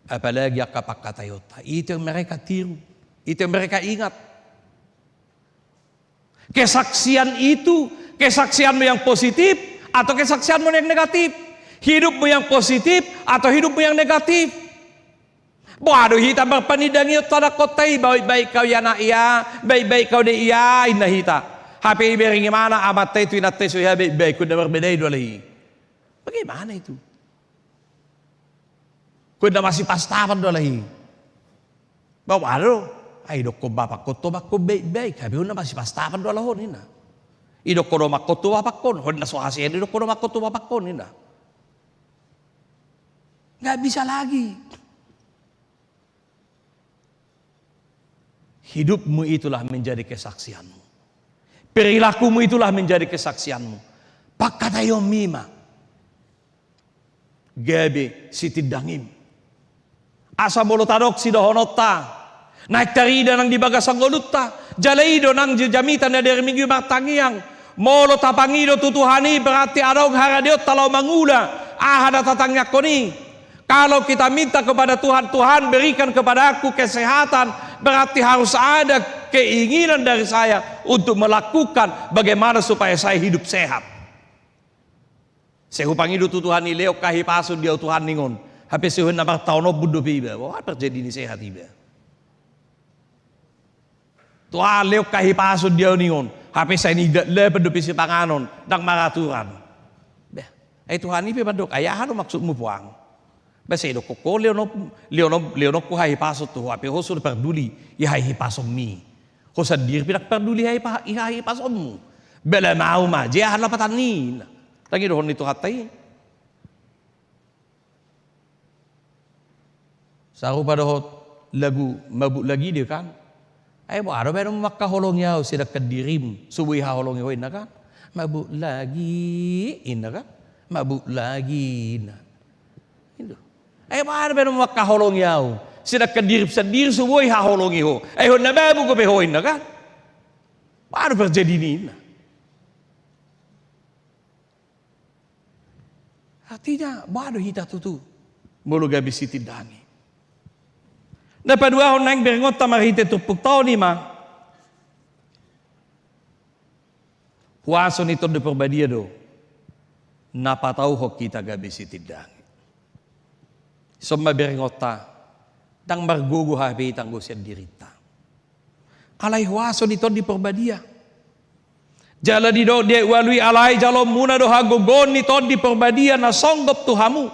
Apalagi angka pangkataionta. Itu yang mereka tiru. Itu yang mereka ingat. Kesaksian itu, kesaksianmu yang positif atau kesaksianmu yang negatif? Hidupmu yang positif atau hidupmu yang negatif? Boha do hita marpanindangion tu anakkonta i, baik-baik kau ya nak ya, baik-baik kau dek ya, ninna hita. Hape ibereng ibana amanta i tu inanta i, so hea baik-baik, hon na marbeda i do alai. Bagaimana itu? Hon na masipastapan do alai. Ba boha do? Ai idokkon bapakkon tu omakkon baik-baik, hape hon na masipastapan do alai ho ninna. Idokkon omakkon tu bapakkon, hon na so hasea idokkon omakkon tu bapakkon ninna. Nggak bisa lagi. Hidupmu itulah menjadi kesaksianmu. Perilakumu itulah menjadi kesaksianmu. Pangkataionmi ma gabe sitindangion. Asa molo tadok sidohononta, naeng tarida nang di bagasan ngolunta, jala i do nang jamita na di ari Minggu i martangiang. Molo tapangido tu Tuhan i, berarti adong haradeonta laho mangula aha na tatangiangkon i. Kalau kita minta kepada Tuhan, "Tuhan, berikan kepada aku kesehatan," berarti harus ada keinginan dari saya untuk melakukan bagaimana supaya saya hidup sehat. Sai hupangido tu Tuhan i, "Lehon hahipason di ahu Tuhan," ningon. Hape sai hon na martaon ombun dope iba, boha parjadi ni sehat iba. "Tuhan, lehon hahipason di ahu," ningon. Hape sai nidat lapan dope sipanganon, ndang maraturan. Bah, ai Tuhan i pe mandok, "Ai aha do maksudmu puang?" Ba sai idokkon ho, "Lehon, lehon, lehononku hahipason tu ho, hape ho so parduli i hahipasonmi. Ho sandiri pe ndang parduli hahipa-, i hahipasonmu. Ba lam ahu ma, je aha lapatan ni i?" Ninna. Ndang idohon ni Tuhanta i. Sarupa dohot lagu Mabuk Lagi do kan. Ai boha do baenonmu mangkaholongi ahu, sedangkan dirim so boi haholongi ho, ninna kan. "Mabuk lagi," ninna kan. "Mabuk lagi," ninna. Itu. Ai boha do baenonmu mangkaholongi ahu, sedangkan dirim sandiri so boi haholongi ho. Ai hon na mabuk dope ho, ninna kan. Boha do parjadi ni i, ninna. Artinya, boha do hita tutu molo gabe sitindangi? Na paduahon naeng berengonta marhite turpukta on i ma, huaso ni Tondi Porbadia do na patauhon hita gabe sitindangi. Dison ma berengonta, ndang margogo hape hita anggo sian dirinta. Alai huaso ni Tondi Porbadia. Jala didok di ayat ualu i, "Alai jaloonmuna do hagogona ni Tondi Porbadia na songgop tu hamu,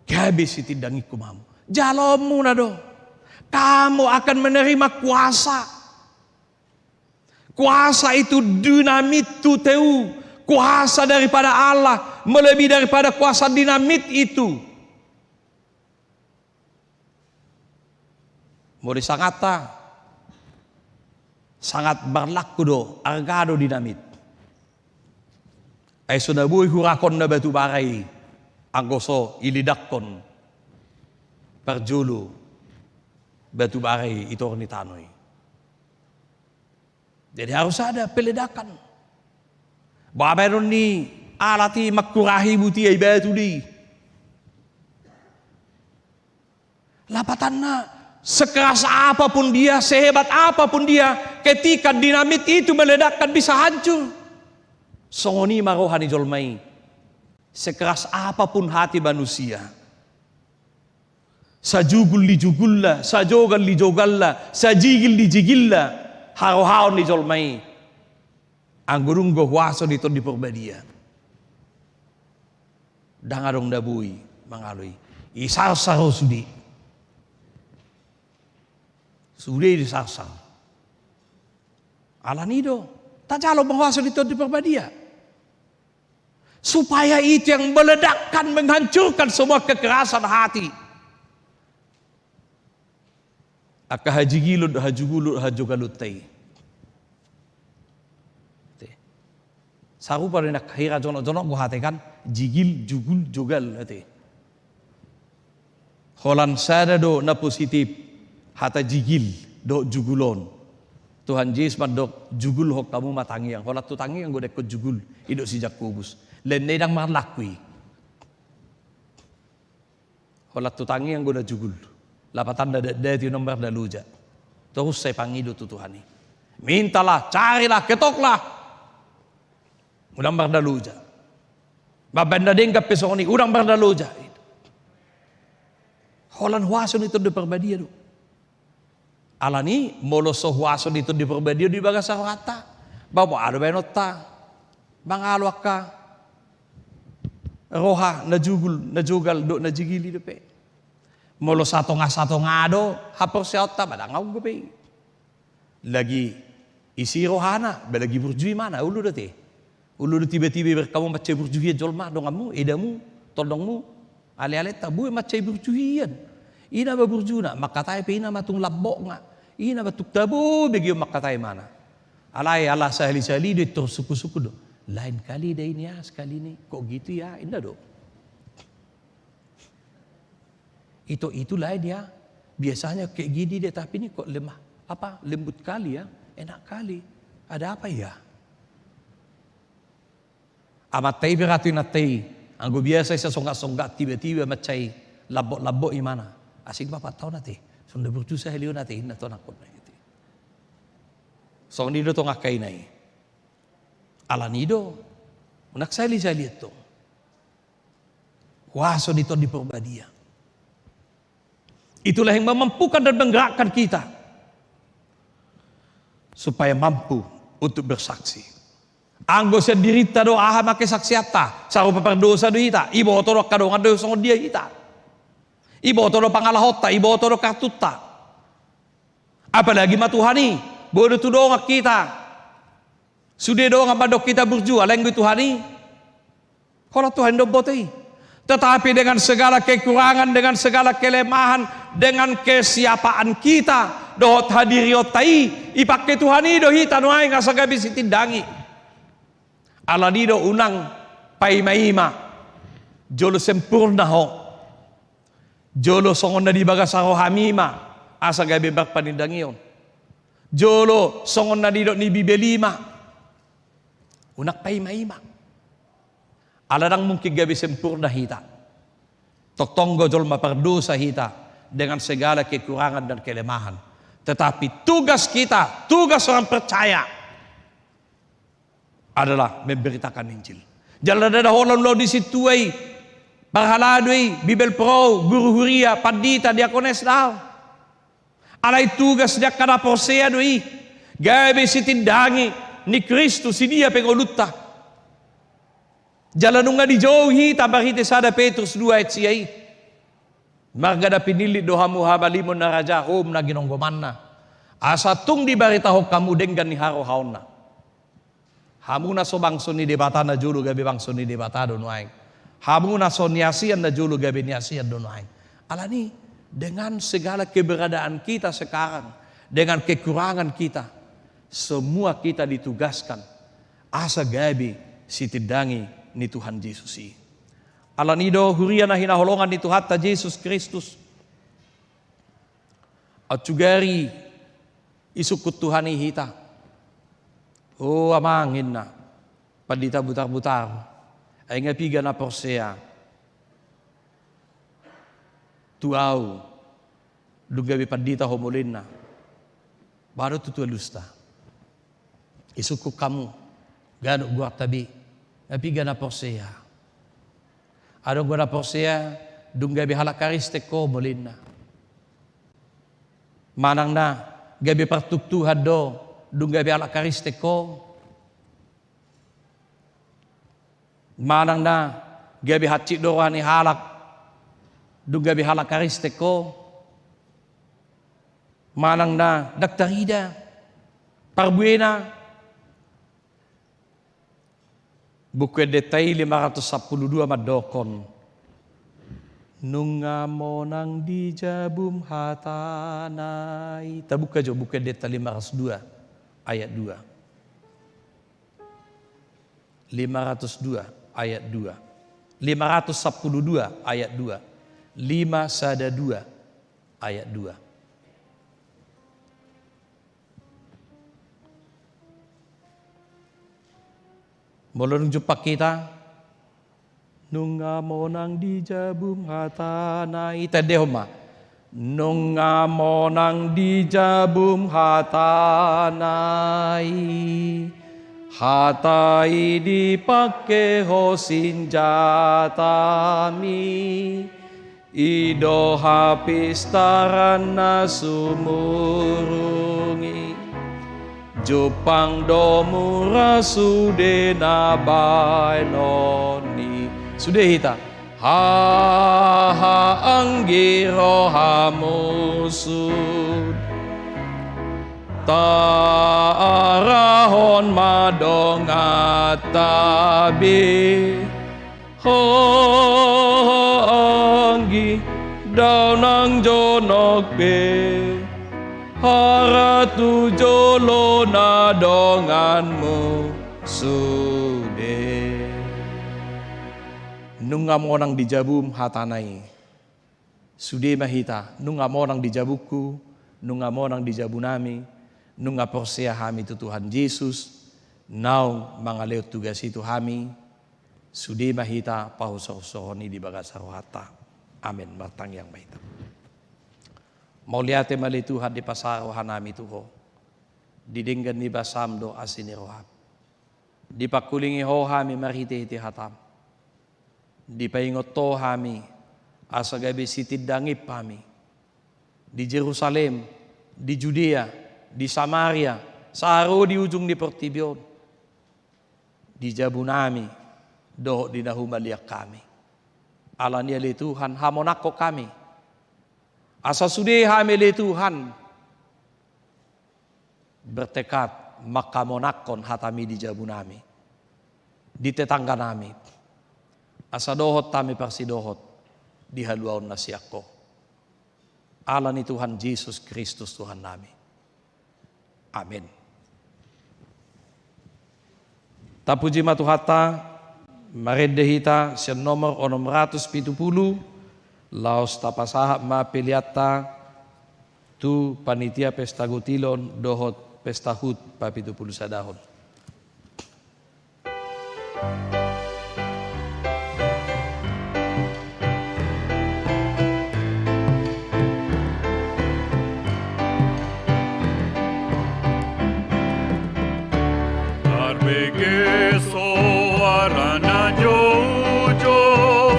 gabe sitindangingku ma hamu." Jaloonmuna do. Kamu akan menerima kuasa. Kuasa itu dinamit tu T U. Kuasa daripada Allah melebihi daripada kuasa dinamit itu. Molo di sanganta, sangat marlaku do, arga do dinamit. Ai so na boi hurahonna batu bara i, anggo so iledakkon parjolo batu bara i di toru ni tano i. Jadi harus ada peledakan. Boha baenon ni alat i, mangkurahi buti ai batu do i. Lapatanna, sekeras apapun dia, sehebat apapun dia, ketika dinamit itu meledakkan bisa hancur. Songon i ma roha ni jolma i. Sekeras apapun hati manusia, sajugul ni jugulna, sajogal ni jogalna, sajigil ni jigilna harohaon ni jolma i, anggo dung do huaso ni Tondi Porbadia, ndang adong na boi mangalo i. Isarsar ho sude. Sude disarsar. Alani do, tajalo ma huaso ni Tondi Parbadia. Supaya itu yang meledakkan, menghancurkan semua kekerasan hati. Angka hajigilon, hajugulon, hajogalonta i. Te. Sarupa do nang hira jonok-jonok do hata i kan, jigil, jugul, jogal, ate. Holan sada do na positif hata jigil dohot jugul on. Tuhan Jesus mandok, jugulhon hamu ma tangiang. Holan tu tangiang do ingkon jugul, didok si Jakobus. Lainna ndang marlaku i. Holan tu tangiang do na jugul. Lapatanna datdati unang mardaloja. Torus sai pangido tu Tuhan i. Mintalah, carilah, ketoklah. Unang mardaloja. Mambaen na denggan pe songon i, unang mardaloja. Holan huaso ni Tondi Parbadia do. Alani, molo so huaso ni Tondi Parbadia di bagasan rohanta, ba boha do baenonta mangalo angka roha na jugul, na jogal dohot na jigil i dope. Molo satonga-satonga do haporseaonta, ba ndang adong dope i. Lagi isi rohana, ba lagi burju imana, olo do ate. Olo do tiba-tiba ibereng hamu mansai burju hian jolma, donganmu, edamu, tondongmu, ale-alenta, bue mansai burju hian. Ina ma burjuna, mangkatai pe ina ma tung lambokna. Ina ma tung tabo begeon mangkatai imana. Alai ala sahali-sahali do i tor sungkun-sungkun do. Lain kali da ini ah, sekali ini. Kok gitu ya? Inda do. Itu, itu lain ya. Biasanya kayak gini deh, tapi ini kok lemah, apa, lembut kali ya, enak kali. Ada apa ya? Amanta i pe ratu inanta i, anggo biasa i sasonggat-songgat, tiba-tiba mansai lambok-lambok imana. Asing bapak tahu nanti. Songon na burju sahali on ate, inna tong angkon na gitu. Songon i do tong angka ina i. Alani do. Unang sahali-sahali antong. Huaso ni Tondi Parbadia. Itulah yang memampukan dan menggerakkan kita supaya mampu untuk bersaksi. Anggo sian dirinta do, aha ma kesaksianta? Sarupa pardosa do hita, iboto do angka dongan do songon dia hita. Iboto do pangalahonta, iboto do kartunta. Apalagi ma Tuhan i, boi do tu dongan hita. Sude dongan mandok hita burju, alai anggo i Tuhan i, holan Tuhan i do mamboto i. Tetapi dengan segala kekurangan, dengan segala kelemahan, dengan kesiapaan kita, dohot hadirionta i, ipangke Tuhan i do hita nuaeng asa gabe sitindangi. Alani do unang paima-ima, jolo sempurna ho. Jolo songon na di bagasan rohami ma asa gabe marpanindangion. Jolo songon na nidok ni Bibel i ma. Unang paima-ima. Ala ndang mungkin gabe sempurna hita. Tongtong do jolma pardosa hita dengan segala kekurangan dan kelemahan. Tetapi tugas kita, tugas orang percaya adalah memberitakan Injil. Jala ndada holan ulaon ni sintua i, parhalado i, bibelvrouw, guru huria, pandita, diakones, daong. Alai tugas ni angka na porsea do i, gabe sitindangi ni Kristus di dia pe ngolunta. Jala nunga dijou hita marhite sada Petrus dua ayat sia i. Marga na pinillit do hamu hamalimon na raja, hohom na ginonggomanna, asa tung dibaritahon hamu denggan ni harohaonna. Hamu na so bangso ni Debata, na jolo gabe bangso ni Debata do nuaeng. Hamu na so niasian, na jolo gabe niasian do nuaeng. Alani, dengan segala keberadaan kita sekarang, dengan kekurangan kita, semua kita ditugaskan asa gabe sitindangi ni Tuhan Jesus i. Alani do, huria na hinaholongan ni Tuhanta Jesus Kristus, aut sugari isungkun Tuhan i hita. O Amang, inna pandita Butarbutar, ai nga piga na porsea tu ahu, dung gabe pandita ho molo inna, baru tutu alusta. Isungkun hamu, ganup goarta be, nga piga na porsea. Adong do na porsea, dung gabe halak Kristen ho molo inna. Manang na gabe partuktuhan do, dung gabe halak Kristen ho. Manang na gabe hansit do roha ni halak, dung gabe halak Kristen ho. manang na ndang tarida parbuena. Buku Endenta i lima ratus sampulu dua mandokkon, nunga monang di jabum hatana i. Tabuka jo Buku Endenta lima ratus dua ayat dua. Lima ratus dua ayat dua. Lima ratus sampulu dua ayat dua. Lima sada dua ayat dua. Molo dung jumpang hita, nunga monang di jabum hatana i, tandehon ma. Nunga monang di jabum hatana i, hata i dipangke ho sinjatami. I do hapistaran na sumurung i, jumpang do mura sude na baenon i. Sude hita. Haha anggi rohamu sude, taarahon ma donganta be. Ho anggi, ndang jonok be hara tu jolo na donganmu sude. Nunga monang di jabum hatana i. Sude ma hita, nunga monang di jabungku, nunga monang di jabunami, nunga porsea hami tu Tuhan Jesus, naung mangalehon tugas i tu hami. Sude ma hita pahusorhusoron i di bagasan rohanta. Amen. Martangiang ma hita. Mauliate ma ale Tuhan, dipasahat rohanami tu Ho. Di denggan ni basam dohot asi ni roham, dipangkulingi Ho hami marhitehite hatam. Dipaingot Ho hami asa gabe sitindangip hami di Jerusalem, di Judea, di Samaria, sahat ro di ujung ni portibi on. Di jabunami dohot di na humaliang hami. Alani i ale Tuhan, hamonangkon hami. Asa sude hami ale Tuhan bertekad manghamonangkon hatami di jabunami, di tetangganami, asa dohot hami parsidohot di haluaon na sian Ho. Alani Tuhan Jesus Kristus Tuhannami. Amen. Tapuji ma Tuhanta, marende hita sian nomor onom ratus pitu pulu, laos tapasahat ma peleanta tu panitia pesta gotilon dohot pesta hut papitu pulu sadahon. Tarbege soara na joujou,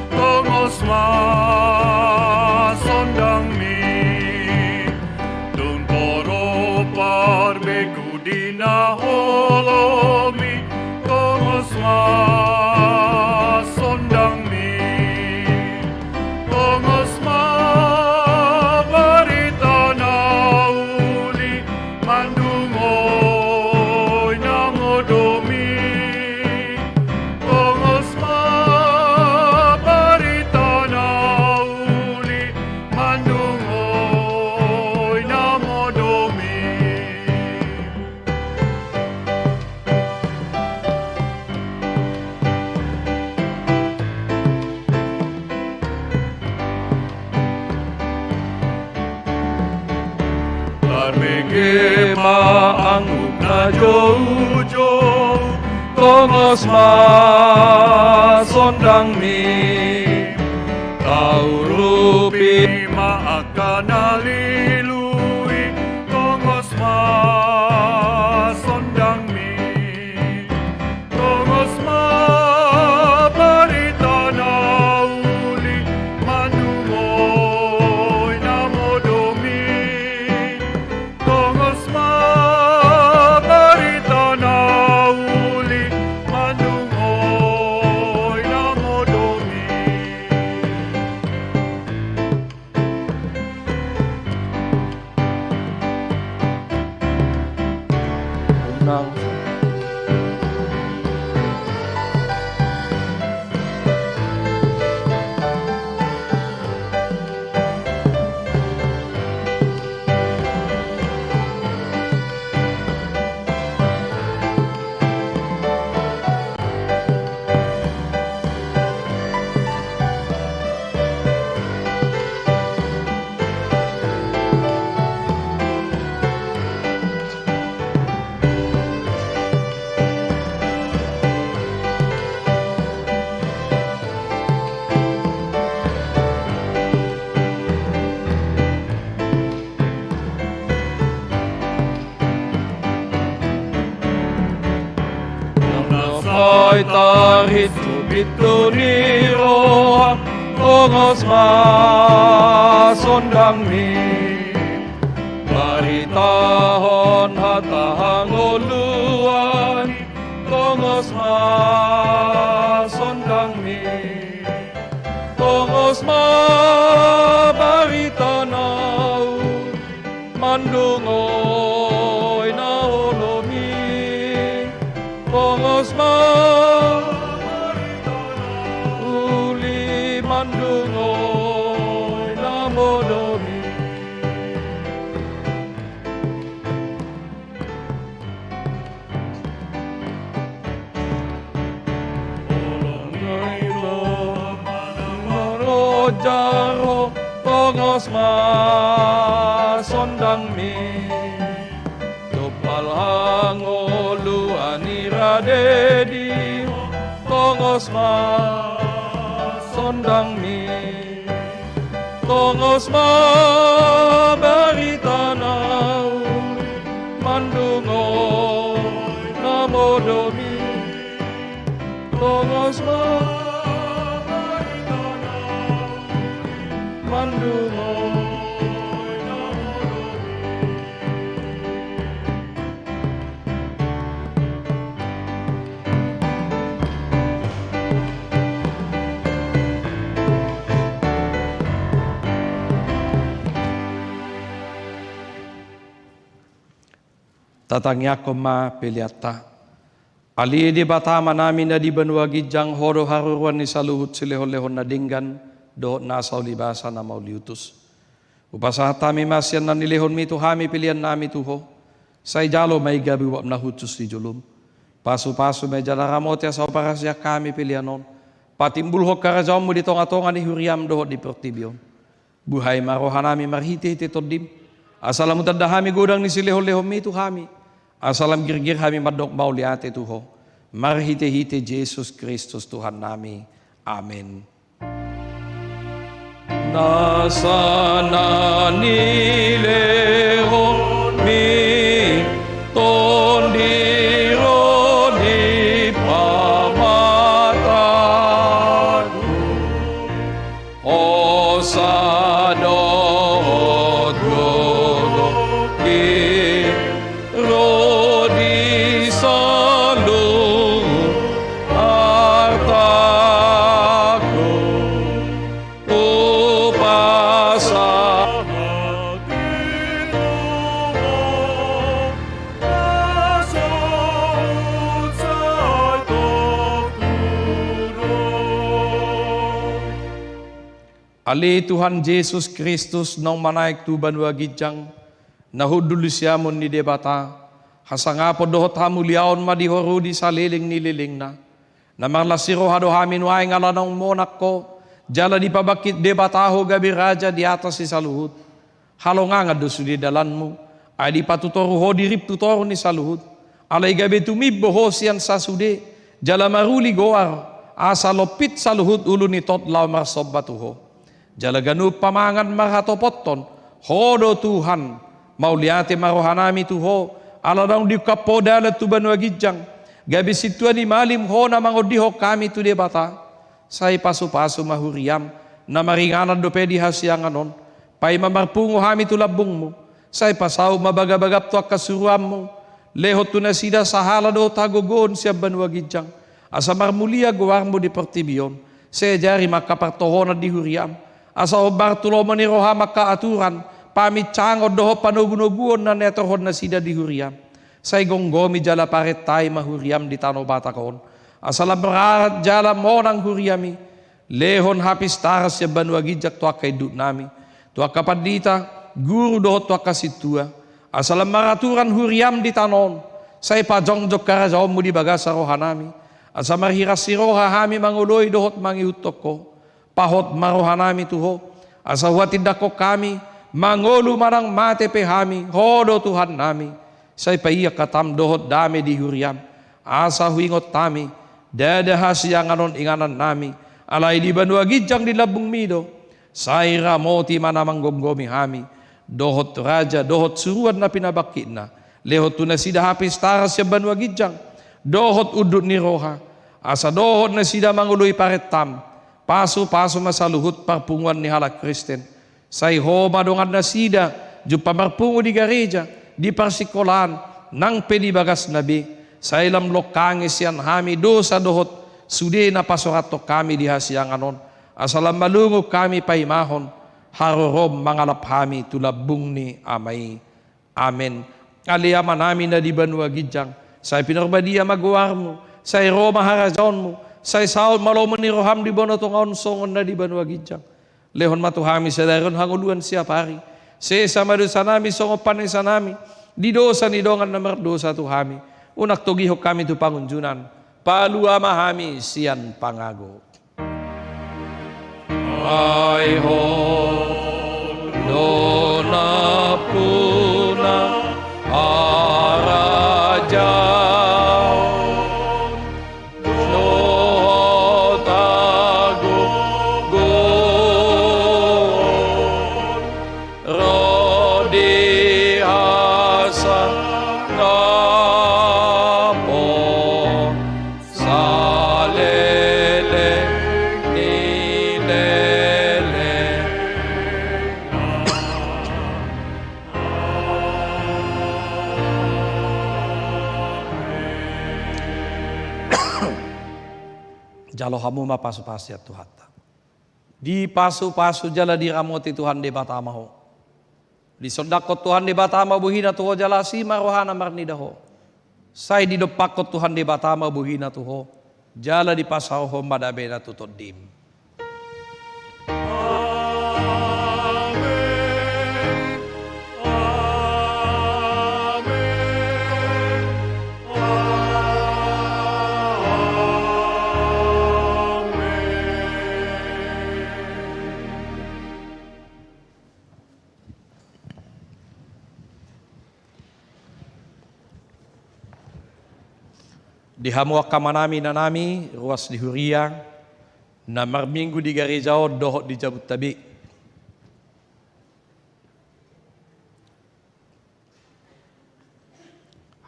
tongos ma sondangmi. Dung torop parbegu di na holom i, tongos ma sondangmi. Tongos ma barita na uli mandungoi na modom i. Tongos ma barita na uli mandungoi na modom i. Tarbege ma anggup na joujou, tongos ma sondangmi. Taurupi ma angka na lilu i, tongos ma sondangmi. Tongos ma barita na uli mandungoi na modom i. Tongos ma barita na uli mandungoi na modom i. Tarintu pintu ni roha, tongos ma sondangmi. Baritahon hata hangoluan, tongos ma sondangmi. Tongos ma barita na uli mandungoi na olomi. Tongos ma barita na uli mandungoi na olomi. Jaro, tongos ma sondangmi. Tumpal hangoluan i rade di ho, tongos ma sondangmi. Tongos ma barita na uli mandungoi na olomi. Tongos ma barita na uli mandungoi na olomi. Tatangiangkon ma peleanta. Ale Debata Amanami na di banua ginjang, Ho do haroroan ni saluhut silehonlehon na denggan dohot nasa ulibasa na mauliutus. Hupasahat hami ma sian na nilehonmi tu hami peleannami tu Ho. Sai jalo ma i gabe uap na hushus di jolom. Pasupasu ma i jala ramoti asa huparasian hami pelean on patimbulhon harajaonmu di tongatonga ni huriam dohot di portibi on. Buhai ma rohanami marhitehite Tondim, asa lam hutanda hami godang ni silehonlehonmi tu hami, asa lam girgir hami mandok mauliate tu Ho, marhitehite Jesus Kristus Tuhannami. Amen. Nasa na nilehonmi, Tondi ro di pamatangku. Hosa dohot gogo i ro di saluhut artangku. Hupasahat i tu Ho, na saut sai tongtong on. Ale Tuhan Jesus Kristus, naung manaek tu banua ginjang, na hundul di siamun ni Debata, hasangapon dohot hamuliaon ma di Ho ro di saleleng ni lelengna. Na marlas ni roha do hami nuaeng ala naung monang Ho, jala dipabangkit Debata Ho gabe raja di atas ni saluhut. Halongangan do sude dalanmu, ai dipatutoru Ho dirim tu toru ni saluhut. Alai gabe tumimbo Ho sian sasude, jala maruli goar, asa lompit saluhut ulu ni tot laho marsomba tu Ho. Jala ganup pamangan marhatopothon, Ho do Tuhan. Mauliate ma rohanami tu Ho, ala naung diungkap Ho dalan tu banua ginjang, gabe sintua ni malim Ho na mangondihon hami tu Debata. Sai pasupasu ma huriam, na maringanan dope di hasiangan on, paima marpungu hami tu lambungmu. Sai pasaut ma bagabagam tu angka suruanmu, lehon tu nasida sahala dohot hagogoon sian banua ginjang, asa marmulia goarmu di portibi on. Sai ajari ma angka partohonan di huriam, asa hombar tu lomo ni roham angka aturan, paminsangon dohot panogunoguon na niaturhon nasida di huriam. Sai gomgomi jala parentai ma huriam di tano Batak on, asa lam rarat jala monang huriam i. Lehon hapistaran sian banua ginjang tu angka induknami, tu angka pandita, guru dohot tu angka sintua, asa lam maraturan huriam di tano on. Sai pajongjong harajaonmu di bagasan rohanami, asa marhiras ni roha hami mangoloi dohot mangihuthon Ho. Pahot ma rohanami tu Ho, asa huhatindangkon hami, mangolu manang mate pe hami, Ho do Tuhannami. Sai paiang hatam dohot dame di huriam, asa huingot hami, ndada hasiangan on inganannami, alai di banua ginjang di lambungmi do. Sai ramoti ma na manggomgomi hami, dohot raja dohot suruan na pinabangkitna, lehon tu nasida hapistaran sian banua ginjang, dohot unduk ni roha, Asa dohot nasida mangoloi parentam, pasupasu ma saluhut parpunguan ni halak Kristen. Sai Ho ma dongannasida, jumpang marpungu di gareja, di parsingkolaan, nang pe di bagasna be. Sai lam longkangi sian hami dosa dohot sude na pasorathon hami di hasiangan on. Asa lam malungun hami paimahon harorom mangalap hami tu lambung ni Ama i. Amen. Ale Amanami na di banua ginjang, sai pinarbadia ma goarmu, sai ro ma harajaonmu, sai saut ma lomo ni roham di banua tonga on songon na di banua ginjang. Lehon ma tu hami sadari on hangoluan siapari. Sesa ma dosanami songon panesanami di dosa ni dongan na mardosa tu hami. Unang togihon hami tu pangunjunan. Palua ma hami sian pangago. Ai Ho do nampuna harajaon dohot hagogoon ro di hasangapon saleleng ni leleng. Jalo hamu ma pasupasu sian Tuhanta. Dipasupasu jala diramoti Tuhan Debata ma ho. Disondangkon Tuhan Debata ma bohina tu ho jala asi ma rohana marnida ho. Sai didompakkon Tuhan Debata ma bohina tu ho, jala dipasaorhon ma damena tu tondim. Amen. Amen. Amen. Di hamu angka amanami, inanami, ruas di huria, na marminggu di gareja on dohot di jabunta be.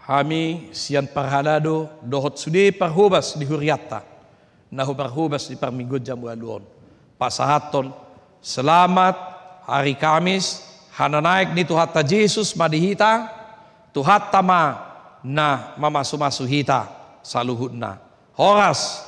Hami sian parhalado dohot sude parhobas di hurianta, na huparhobas di parmingguon jam ualu on, pasahathon selamat hari Kamis, hananaek ni Tuhanta Jesus ma di hita, Tuhanta ma na mamasumasu hita saluhutna. Horas.